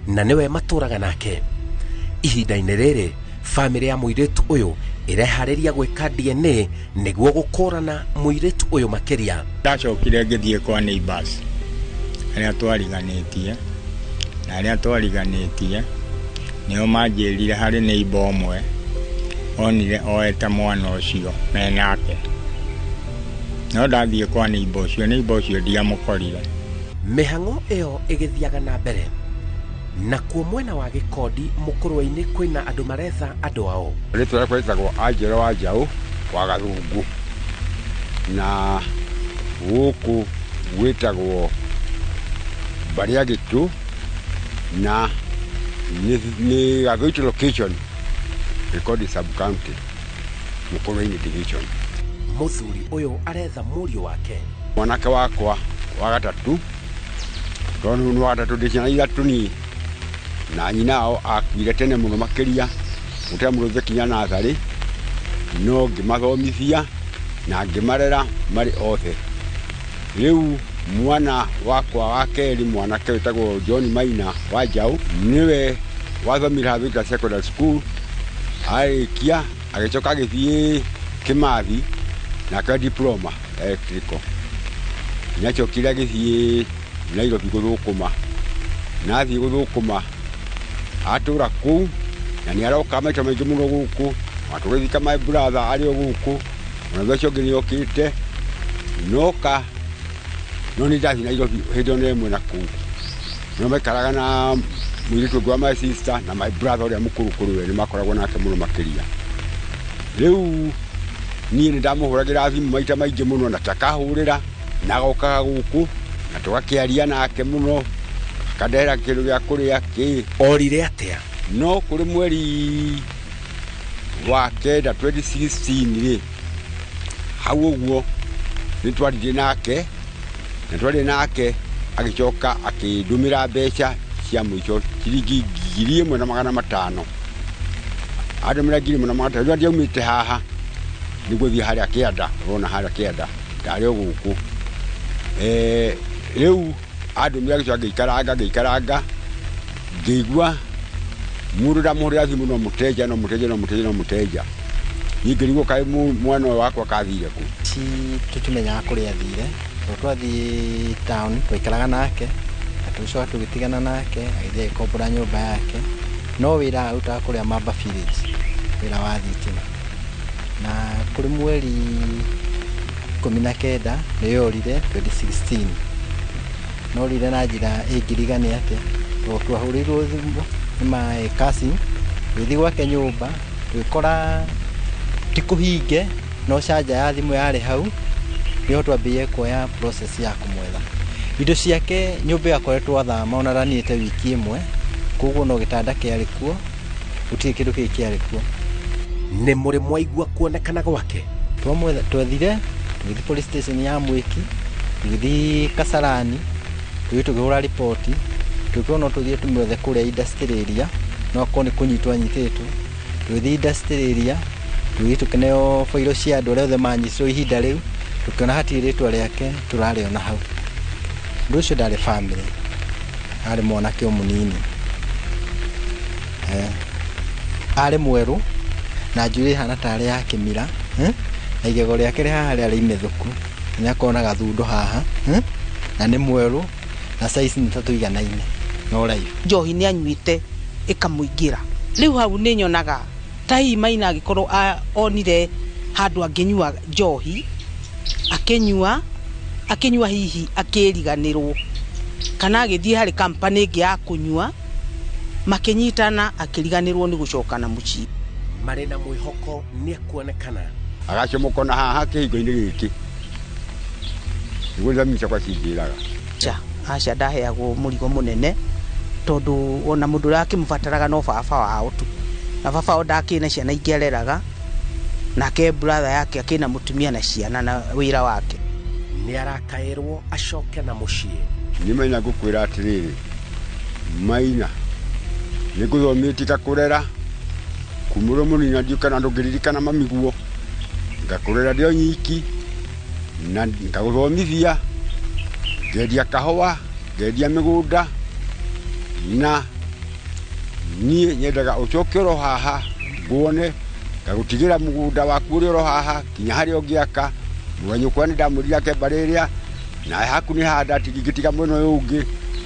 na nĩwe matũraga nake. Ihinda-inĩ rĩrĩ, bamĩrĩ ya mũirĩtu ũyũ ĩreharĩria gwĩka DNA nĩguo gũkũrana mũirĩtu ũyũ makĩria. Ndacokire ngĩthiĩ kwa neighbors arĩa twariganĩtie, na arĩa twariganĩtie nĩo manjĩrire harĩ neighbor ũmwe onire oete mwana ũcio menake. No ndathiĩ kwa neighbor ũcio, neighbor ũcio ndiamũkorire. Mĩhang'o ĩyo ĩgĩthiaga na mbere, nakuo mwena wa Gĩkondi mũkũrwe-inĩ kwĩna andũ maretha andũ ao. Rĩtwa rĩakwa rĩtagwo Angelo wa Njaũ wa Gathungu, na gũkũ gwĩtagwo Mbarĩa Gĩtũ, na nĩ Gathũitũ location, Gĩkondi sub county, Mũkũrwe-inĩ division. Mũthuri ũyũ aretha mũriũ wake. Mwanake wakwa wa gatatũ, tondũ nĩ wa gatatũ, ndĩ ciana ithatũ niĩ, na nyina ao akuire tene mũno makĩria, gũtarĩ mũndũ kinya natharĩ, no ngĩmathomithia na ngĩmarera marĩ othe. Rĩu mwana wakwa wa kerĩ, mwanake wĩtagwo John Maina wa Njaũ, nĩwe wathomire Gathũita Secondary School, arĩkia agĩcoka agĩthiĩ Kĩmathi na akĩoya diploma electrical. Nĩacokire agĩthiĩ Nairobi gũthũkũma, na athiĩ gũthũkũma atũra kũu, na nĩaroka maita maingĩ mũno gũkũ, ona tũgĩthika my brother arĩ o gũkũ, ona thutha ũcio ũngĩ nĩokĩte, noka no nĩ ndathiĩ Nairobi hĩndĩ ĩyo nĩ ĩmwe na kũu. No maikaraga na mũirĩtu ũngĩ wa my sister na my brother ũrĩa mũkũrũ kũrĩ we, nĩ makoragwo nake mũno makĩria. Rĩu niĩ nĩ ndamũhũragĩra thimũ maita maingĩ mũno, na takahũrĩra, na agokaga gũkũ, na tũgakĩaria nake mũno, akandehera kĩndũ gĩa kũrĩa kĩ. Orire atĩa? No kũrĩ mweri wa kenda 2016 rĩ, hau ũguo nĩ twaririe nake, na twaririe nake agĩcoka akĩndũmĩra mbeca cia mũico ciringi 1,500. Andũmĩra 1,500, rĩrĩa ndiaumĩte haha nĩguo thiĩ harĩa kĩanda, ũrona harĩa kĩanda, ndarĩ o gũkũ. Rĩu andũmĩra agĩcoka ngĩikaranga, ngĩikaranga, ngĩigua mũndũ ndamũhũrĩra thimũ no mũteja, no mũteja, no mũteja, no mũteja. Niĩ ngĩrigwo kaĩ mwana ũyũ wakwa kathire kũ. Ci tũtimenyaga kũrĩa athire, tondũ twathiĩ town twaikaraga nake, na tũgĩcoka tũgĩtigana nake, agĩthiĩ agĩkombora nyũmba yake, no wĩra arutaga kũrĩa Mamba Village, wĩra wa thitima. Na kũrĩ mweri 19 nĩyorire 2016. Norire na njĩra ĩngiriga nĩ atĩa, tondũ twahũrĩirwo thimũ nĩ my cousin, tũgĩthiĩ gwake nyũmba, tũgĩkora ti kũhinge, no canja ya thimũ yarĩ hau, nĩho twambĩrĩirie kuoya process ya kũmwetha. Indo ciake nyũmba ĩyo akoretwo athama ona aranĩte wiki ĩmwe, koguo no gĩtanda kĩarĩ kuo, gũtirĩ kĩndũ kĩngĩ kĩarĩ kuo. Nĩ mũrĩ mwaigua kuonekana gwake? Twamwetha, twethire, tũgĩthiĩ police station ya Mwĩki, tũgĩthiĩ Kasarani, tũgĩthiĩ tũkĩhũra riboti, tũgĩkorwo no tũthiĩ tũmwethe kũrĩa industrial area, no akorwo nĩ kũnyitwo anyitĩtwo. Tũgĩthiĩ industrial area, Tũgĩthiĩ tũkĩneo bairo cia andũ arĩa othe manyitirwo ihinda rĩu, tũkĩona hatirĩ rĩtwa rĩake tũrarĩona hau. Ũndũ ũcio ndarĩ bamĩrĩ, arĩ mwanake o mũnini. Arĩ mwerũ na njuĩrĩ ĩhana tarĩ ya kĩmira, na igego rĩake rĩ haha rĩarĩ imethũku, nĩ akorwo na gathundo haha, na nĩ mwerũ na size nĩ ta tũiganaine na ũraihu. Njohi nĩ anyuĩte ĩkamũingĩra. Rĩu hau nĩ nyonaga ta hihi Maina angĩkorwo onire handũ angĩnyua njohi, akĩnyua hihi akĩriganĩrwo, kana agĩthiĩ harĩ company ĩngĩ ya kũnyua, makĩnyitana akĩriganĩrwo nĩ gũcoka na mũciĩ. Marĩ na mwĩhoko nĩ ekuonekana. Agacomokona haha kĩhingo-inĩ gĩkĩ. Nĩguo thami ciakwa cinjĩraga. Aca ndaheagwo mũrigo mũnene tondũ ona mũndũ ũrĩa akĩmũbataraga no baba wao tu. Na baba wao ndakĩrĩ na ciana ingĩ areraga, nake brother yake akĩrĩ na mũtumia na ciana na wĩra wake. Nĩ arakaĩrwo acoke na mũciĩ. Nĩ Maina ngũkwĩra atĩrĩrĩ, Maina nĩ ngũthomĩtie ngakũrera kuma ũrĩ mũnini na ndiũĩ kana ndũngĩririkana mamiguo, ngakũrera ndĩ o nyiki na ngagũthomithia, ngendia kahũa, ngendia mĩgũnda, na niĩ nyendaga ũcoke oro haha nguone, ngagũtigĩra mũgũnda waku ũrĩa oro haha kinya harĩa ũngĩaka. Mũganyũkwa nĩ ndamwĩrire ake mbarĩ ĩrĩa, na haku nĩ handa ingĩtiga mwena ũyũ ũngĩ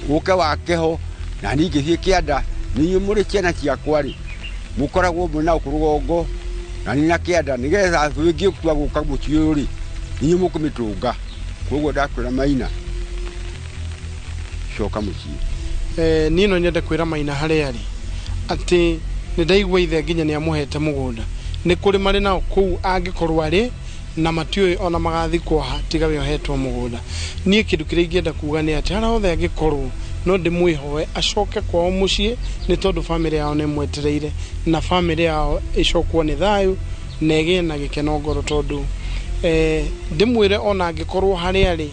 ũke wake ho, na niĩ ingĩthiĩ kĩanda. Nĩ inyuĩ mũrĩ ciana ciakwa rĩ, mũkoragwo mwĩ na gũkũ rũgongo na niĩ na kĩanda, nĩgetha thũ ĩngĩkua gũka mũciĩ ũyũ rĩ, nĩ inyuĩ mũkũmĩtũnga. Koguo ndakwĩra Maina, coka mũciĩ. Niĩ no nyende kwĩra Maina harĩa arĩ atĩ nĩ ndaigua ithe nginya nĩ amũhete mũgũnda. Nĩ kũrĩ marĩ nao kũu angĩkorwo arĩ na matiũĩ ona magathikwo ha tiga we ũhetwo mũgũnda. Niĩ kĩndũ kĩrĩa ingĩenda kuga nĩ atĩ harĩa hothe angĩkorwo no ndĩmwĩhoe acoke kwao mũciĩ, nĩ tondũ bamĩrĩ yao nĩ ĩmwetereire, na bamĩrĩ yao ĩcokwo nĩ thayũ na ĩgĩe na gĩkeno ngoro, tondũ ndĩmwĩre ona angĩkorwo harĩa arĩ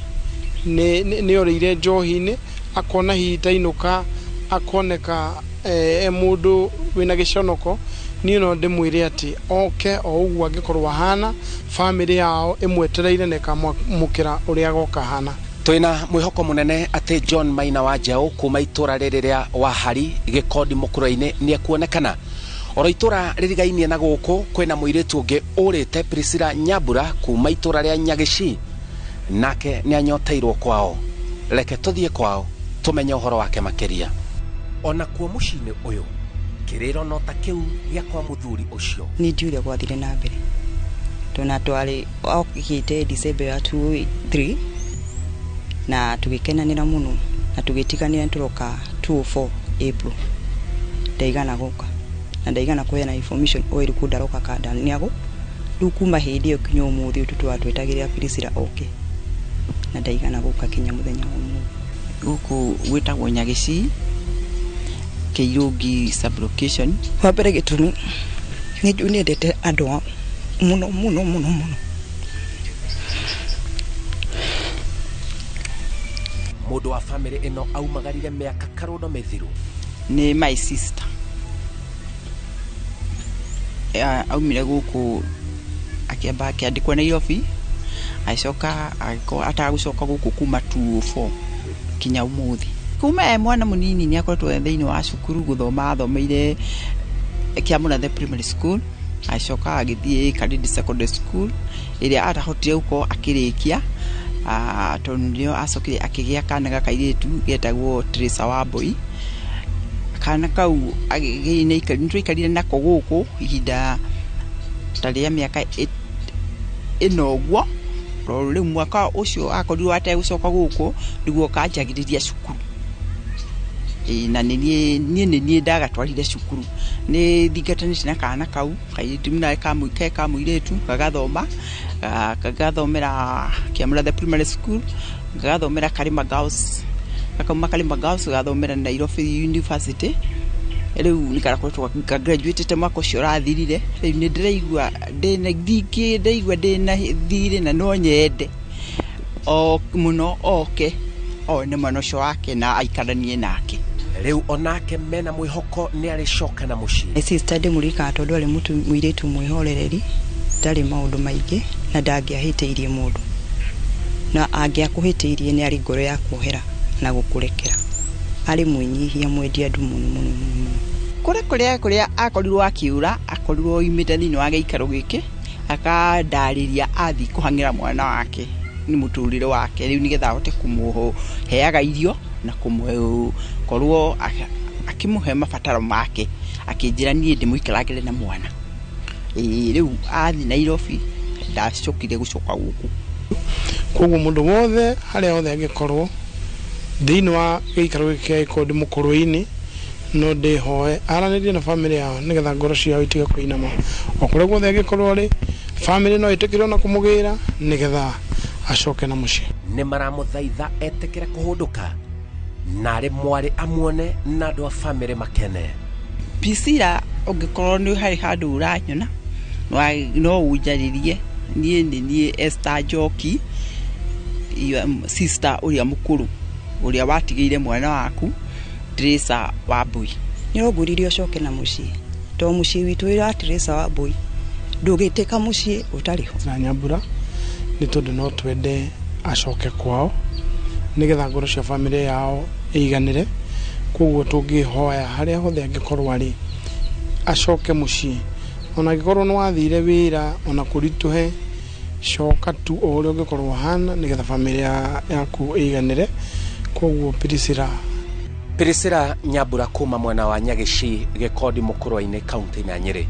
nĩ orĩire njohi-inĩ, akona hihi tainũka, akoneka e mũndũ wĩna gĩconoko, niĩ no ndĩmwĩre atĩ oke o ũguo angĩkorwo ahana, bamĩrĩ yao ĩmwetereire na ĩkamũkĩra ũrĩa agoka ahana. Twĩna mwĩhoko mũnene atĩ John Maina wa Njaũ kuma itũra rĩrĩ rĩa Wahari Gĩkondi Mũkũrwe-inĩ nĩ ekuonekana. Oro itũra rĩrigainie na gũkũ kwĩna mũirĩtu ũngĩ ũrĩte Priscilla Nyambura kuma itũra rĩa Nyagici, nake nĩ anyoteirwo kwao. Reke tũthiĩ kwao tũmenye ũhoro wake makĩria. Ona kuo mũciĩ-inĩ ũyũ kĩrĩro no ta kĩu gĩa kwa mũthuri ũcio. Nĩ ndiũĩ ũrĩa gwathire na mbere, tondũ twarĩ okĩte December ya 2003 na tũgĩkenanĩra mũno na tũgĩtiganĩra tũroka 2004 April. Ndaigana gũka na ndaigana kũheana information o ĩrĩkũ ndaroka kanda nĩagũ. Rĩu kuma hĩndĩ ĩyo kinya ũmũthĩ ũyũ tũtwetagĩrĩra Priscilla oke na ndaigana gũka kinya mũthenya wa ũmũthĩ. Gũkũ gwĩtagwo Nyagici Kĩirũngi sub-location. Wa mbere gĩtũmi nĩ njũĩ nĩendete andũ mũno mũno mũno mũno. Mũndũ wa bamĩrĩ ĩno aumagarire mĩaka karũndo mĩthiru. Nĩ my sister. Aumire gũkũ akĩamba akĩandĩkwo Nairobi, agĩcoka agĩkorwo atagũcoka gũkũ kuma 2004 kinya ũmũthĩ. Kuma e mwana mũnini nĩ akoretwo e thĩinĩ wa cukuru gũthoma, athomeire Kĩamũrathe Primary School, agĩcoka agĩthiĩ Karindi Secondary School ĩrĩa atahotire gũkorwo akĩrĩkia, tondũ nĩo acokire akĩgĩa kana ga kairĩtu getagwo Teresa Wambui. Kana kau nĩ twaikarire nako gũkũ ihinda ta rĩa mĩaka ĩna ũguo. Rĩu mwaka ũcio akorirwo ategũcoka gũkũ nĩguo kanjagĩrĩria cukuru. Na nĩ niĩ ndagatwarire cukuru. Nĩ thingatanĩte na kana kau kairĩtu na ke kamũirĩtu gagathoma, gagathomera Kĩamũrathe Primary School, gagathomera Karima Girls, gakauma Karima Girls gagathomera Nairobi University. Rĩu nĩ karakoretwo ka graduate mwaka ũcio ũrathirire. Rĩu nĩ ndĩraigua ndĩna ndĩraigua ndĩna thirĩ na no nyende o mũno oke one mwana ũcio wake na aikaranie nake. Rĩu onake mena mwĩhoko nĩ arĩcoka na mũciĩ. Sister ndĩmũririkanaga tondũ arĩ mũirĩtu mwĩhorereri Ndarĩ maũndũ maingĩ na ndangĩahĩtĩirie mũndũ, na angĩakũhĩtĩirie nĩ arĩ ngoro ya kuohera na gũkũrekera. Arĩ mwĩnyihia, mwendi andũ mũno mũno mũno mũno. Kũrĩa kũrĩa kũrĩa akorirwo akiura, akorirwo oimĩte thĩinĩ wa gĩikaro gĩkĩ, akandarĩria athiĩ kũhang'ĩra mwana wake nĩ mũtũrĩre wake rĩu, nĩgetha ahote kũmũheaga irio na kũmũkorwo akĩmũhe mabataro make. Akĩnjĩra niĩ ndĩmũikarangĩre na mwana. Ĩĩ, rĩu athiĩ Nairobi ndacokire gũcoka gũkũ. Koguo mũndũ wothe harĩa hothe angĩkorwo thĩinĩ wa gĩikaro gĩkĩ kĩa Gĩkondi Mũkũrwe-inĩ, no ndĩhoe aranĩrie na bamĩrĩ yao nĩgetha ngoro ciao itige kũinama. O kũrĩa guothe angĩkorwo rĩ, bamĩrĩ no ĩtĩkĩre ona kũmũgĩra nĩgetha acoke na mũciĩ. Nĩ maramũthaitha etĩkĩre kũhũndũka na arĩ mwarĩ amuone na andũ a bamĩrĩ makene. Priscilla, ũngĩkorwo nĩ harĩ handũ ũranyona no ũnjarĩrie. Niĩ nĩ niĩ Esther Njoki, sister ũrĩa mũkũrũ ũrĩa watigĩire mwana waku Teresa Wambui. Nĩrongwĩrire ũcoke na mũciĩ, to mũciĩ witũ wĩra Teresa Wambui ndũgĩtĩka mũciĩ ũtarĩ ho. Na Nyambura nĩ tondũ no twende acoke kwao nĩgetha ngoro cia bamĩrĩ yao ĩiganĩre. Koguo tũngĩhoya harĩa hothe angĩkorwo arĩ acoke mũciĩ, ona angĩkorwo nĩ wathire wĩra ona kũritũhe, coka tu o ũrĩa ũngĩkorwo ũhana nĩgetha bamĩrĩ yaku ĩiganĩre. Koguo Priscilla Priscilla Nyambura kuma mwena wa Nyagici, Gĩkondi Mũkũrwe-inĩ, kaunti-inĩ ya Nyĩrĩ.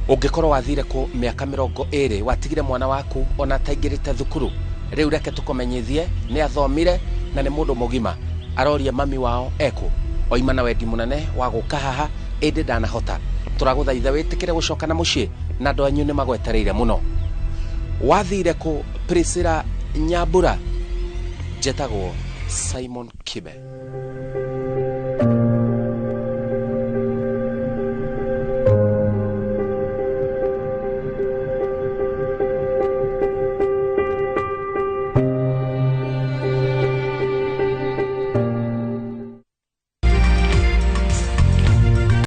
Ũngĩkorwo wathire kũ mĩaka 20, watigire mwana waku ona ataingĩrĩte thukuru, rĩu reke tũkũmenyithie nĩ athomire na nĩ mũndũ mũgima. Aroria mami wao ekũ, oima na wendi mũnene wa gũka haha ĩndĩ ndanahota. Tũragũthaitha wĩtĩkĩre gũcoka na mũciĩ na andũ anyu nĩ magwetereire mũno. Wathire kũ Priscilla Nyambura? Njetagwo Simon Kibe.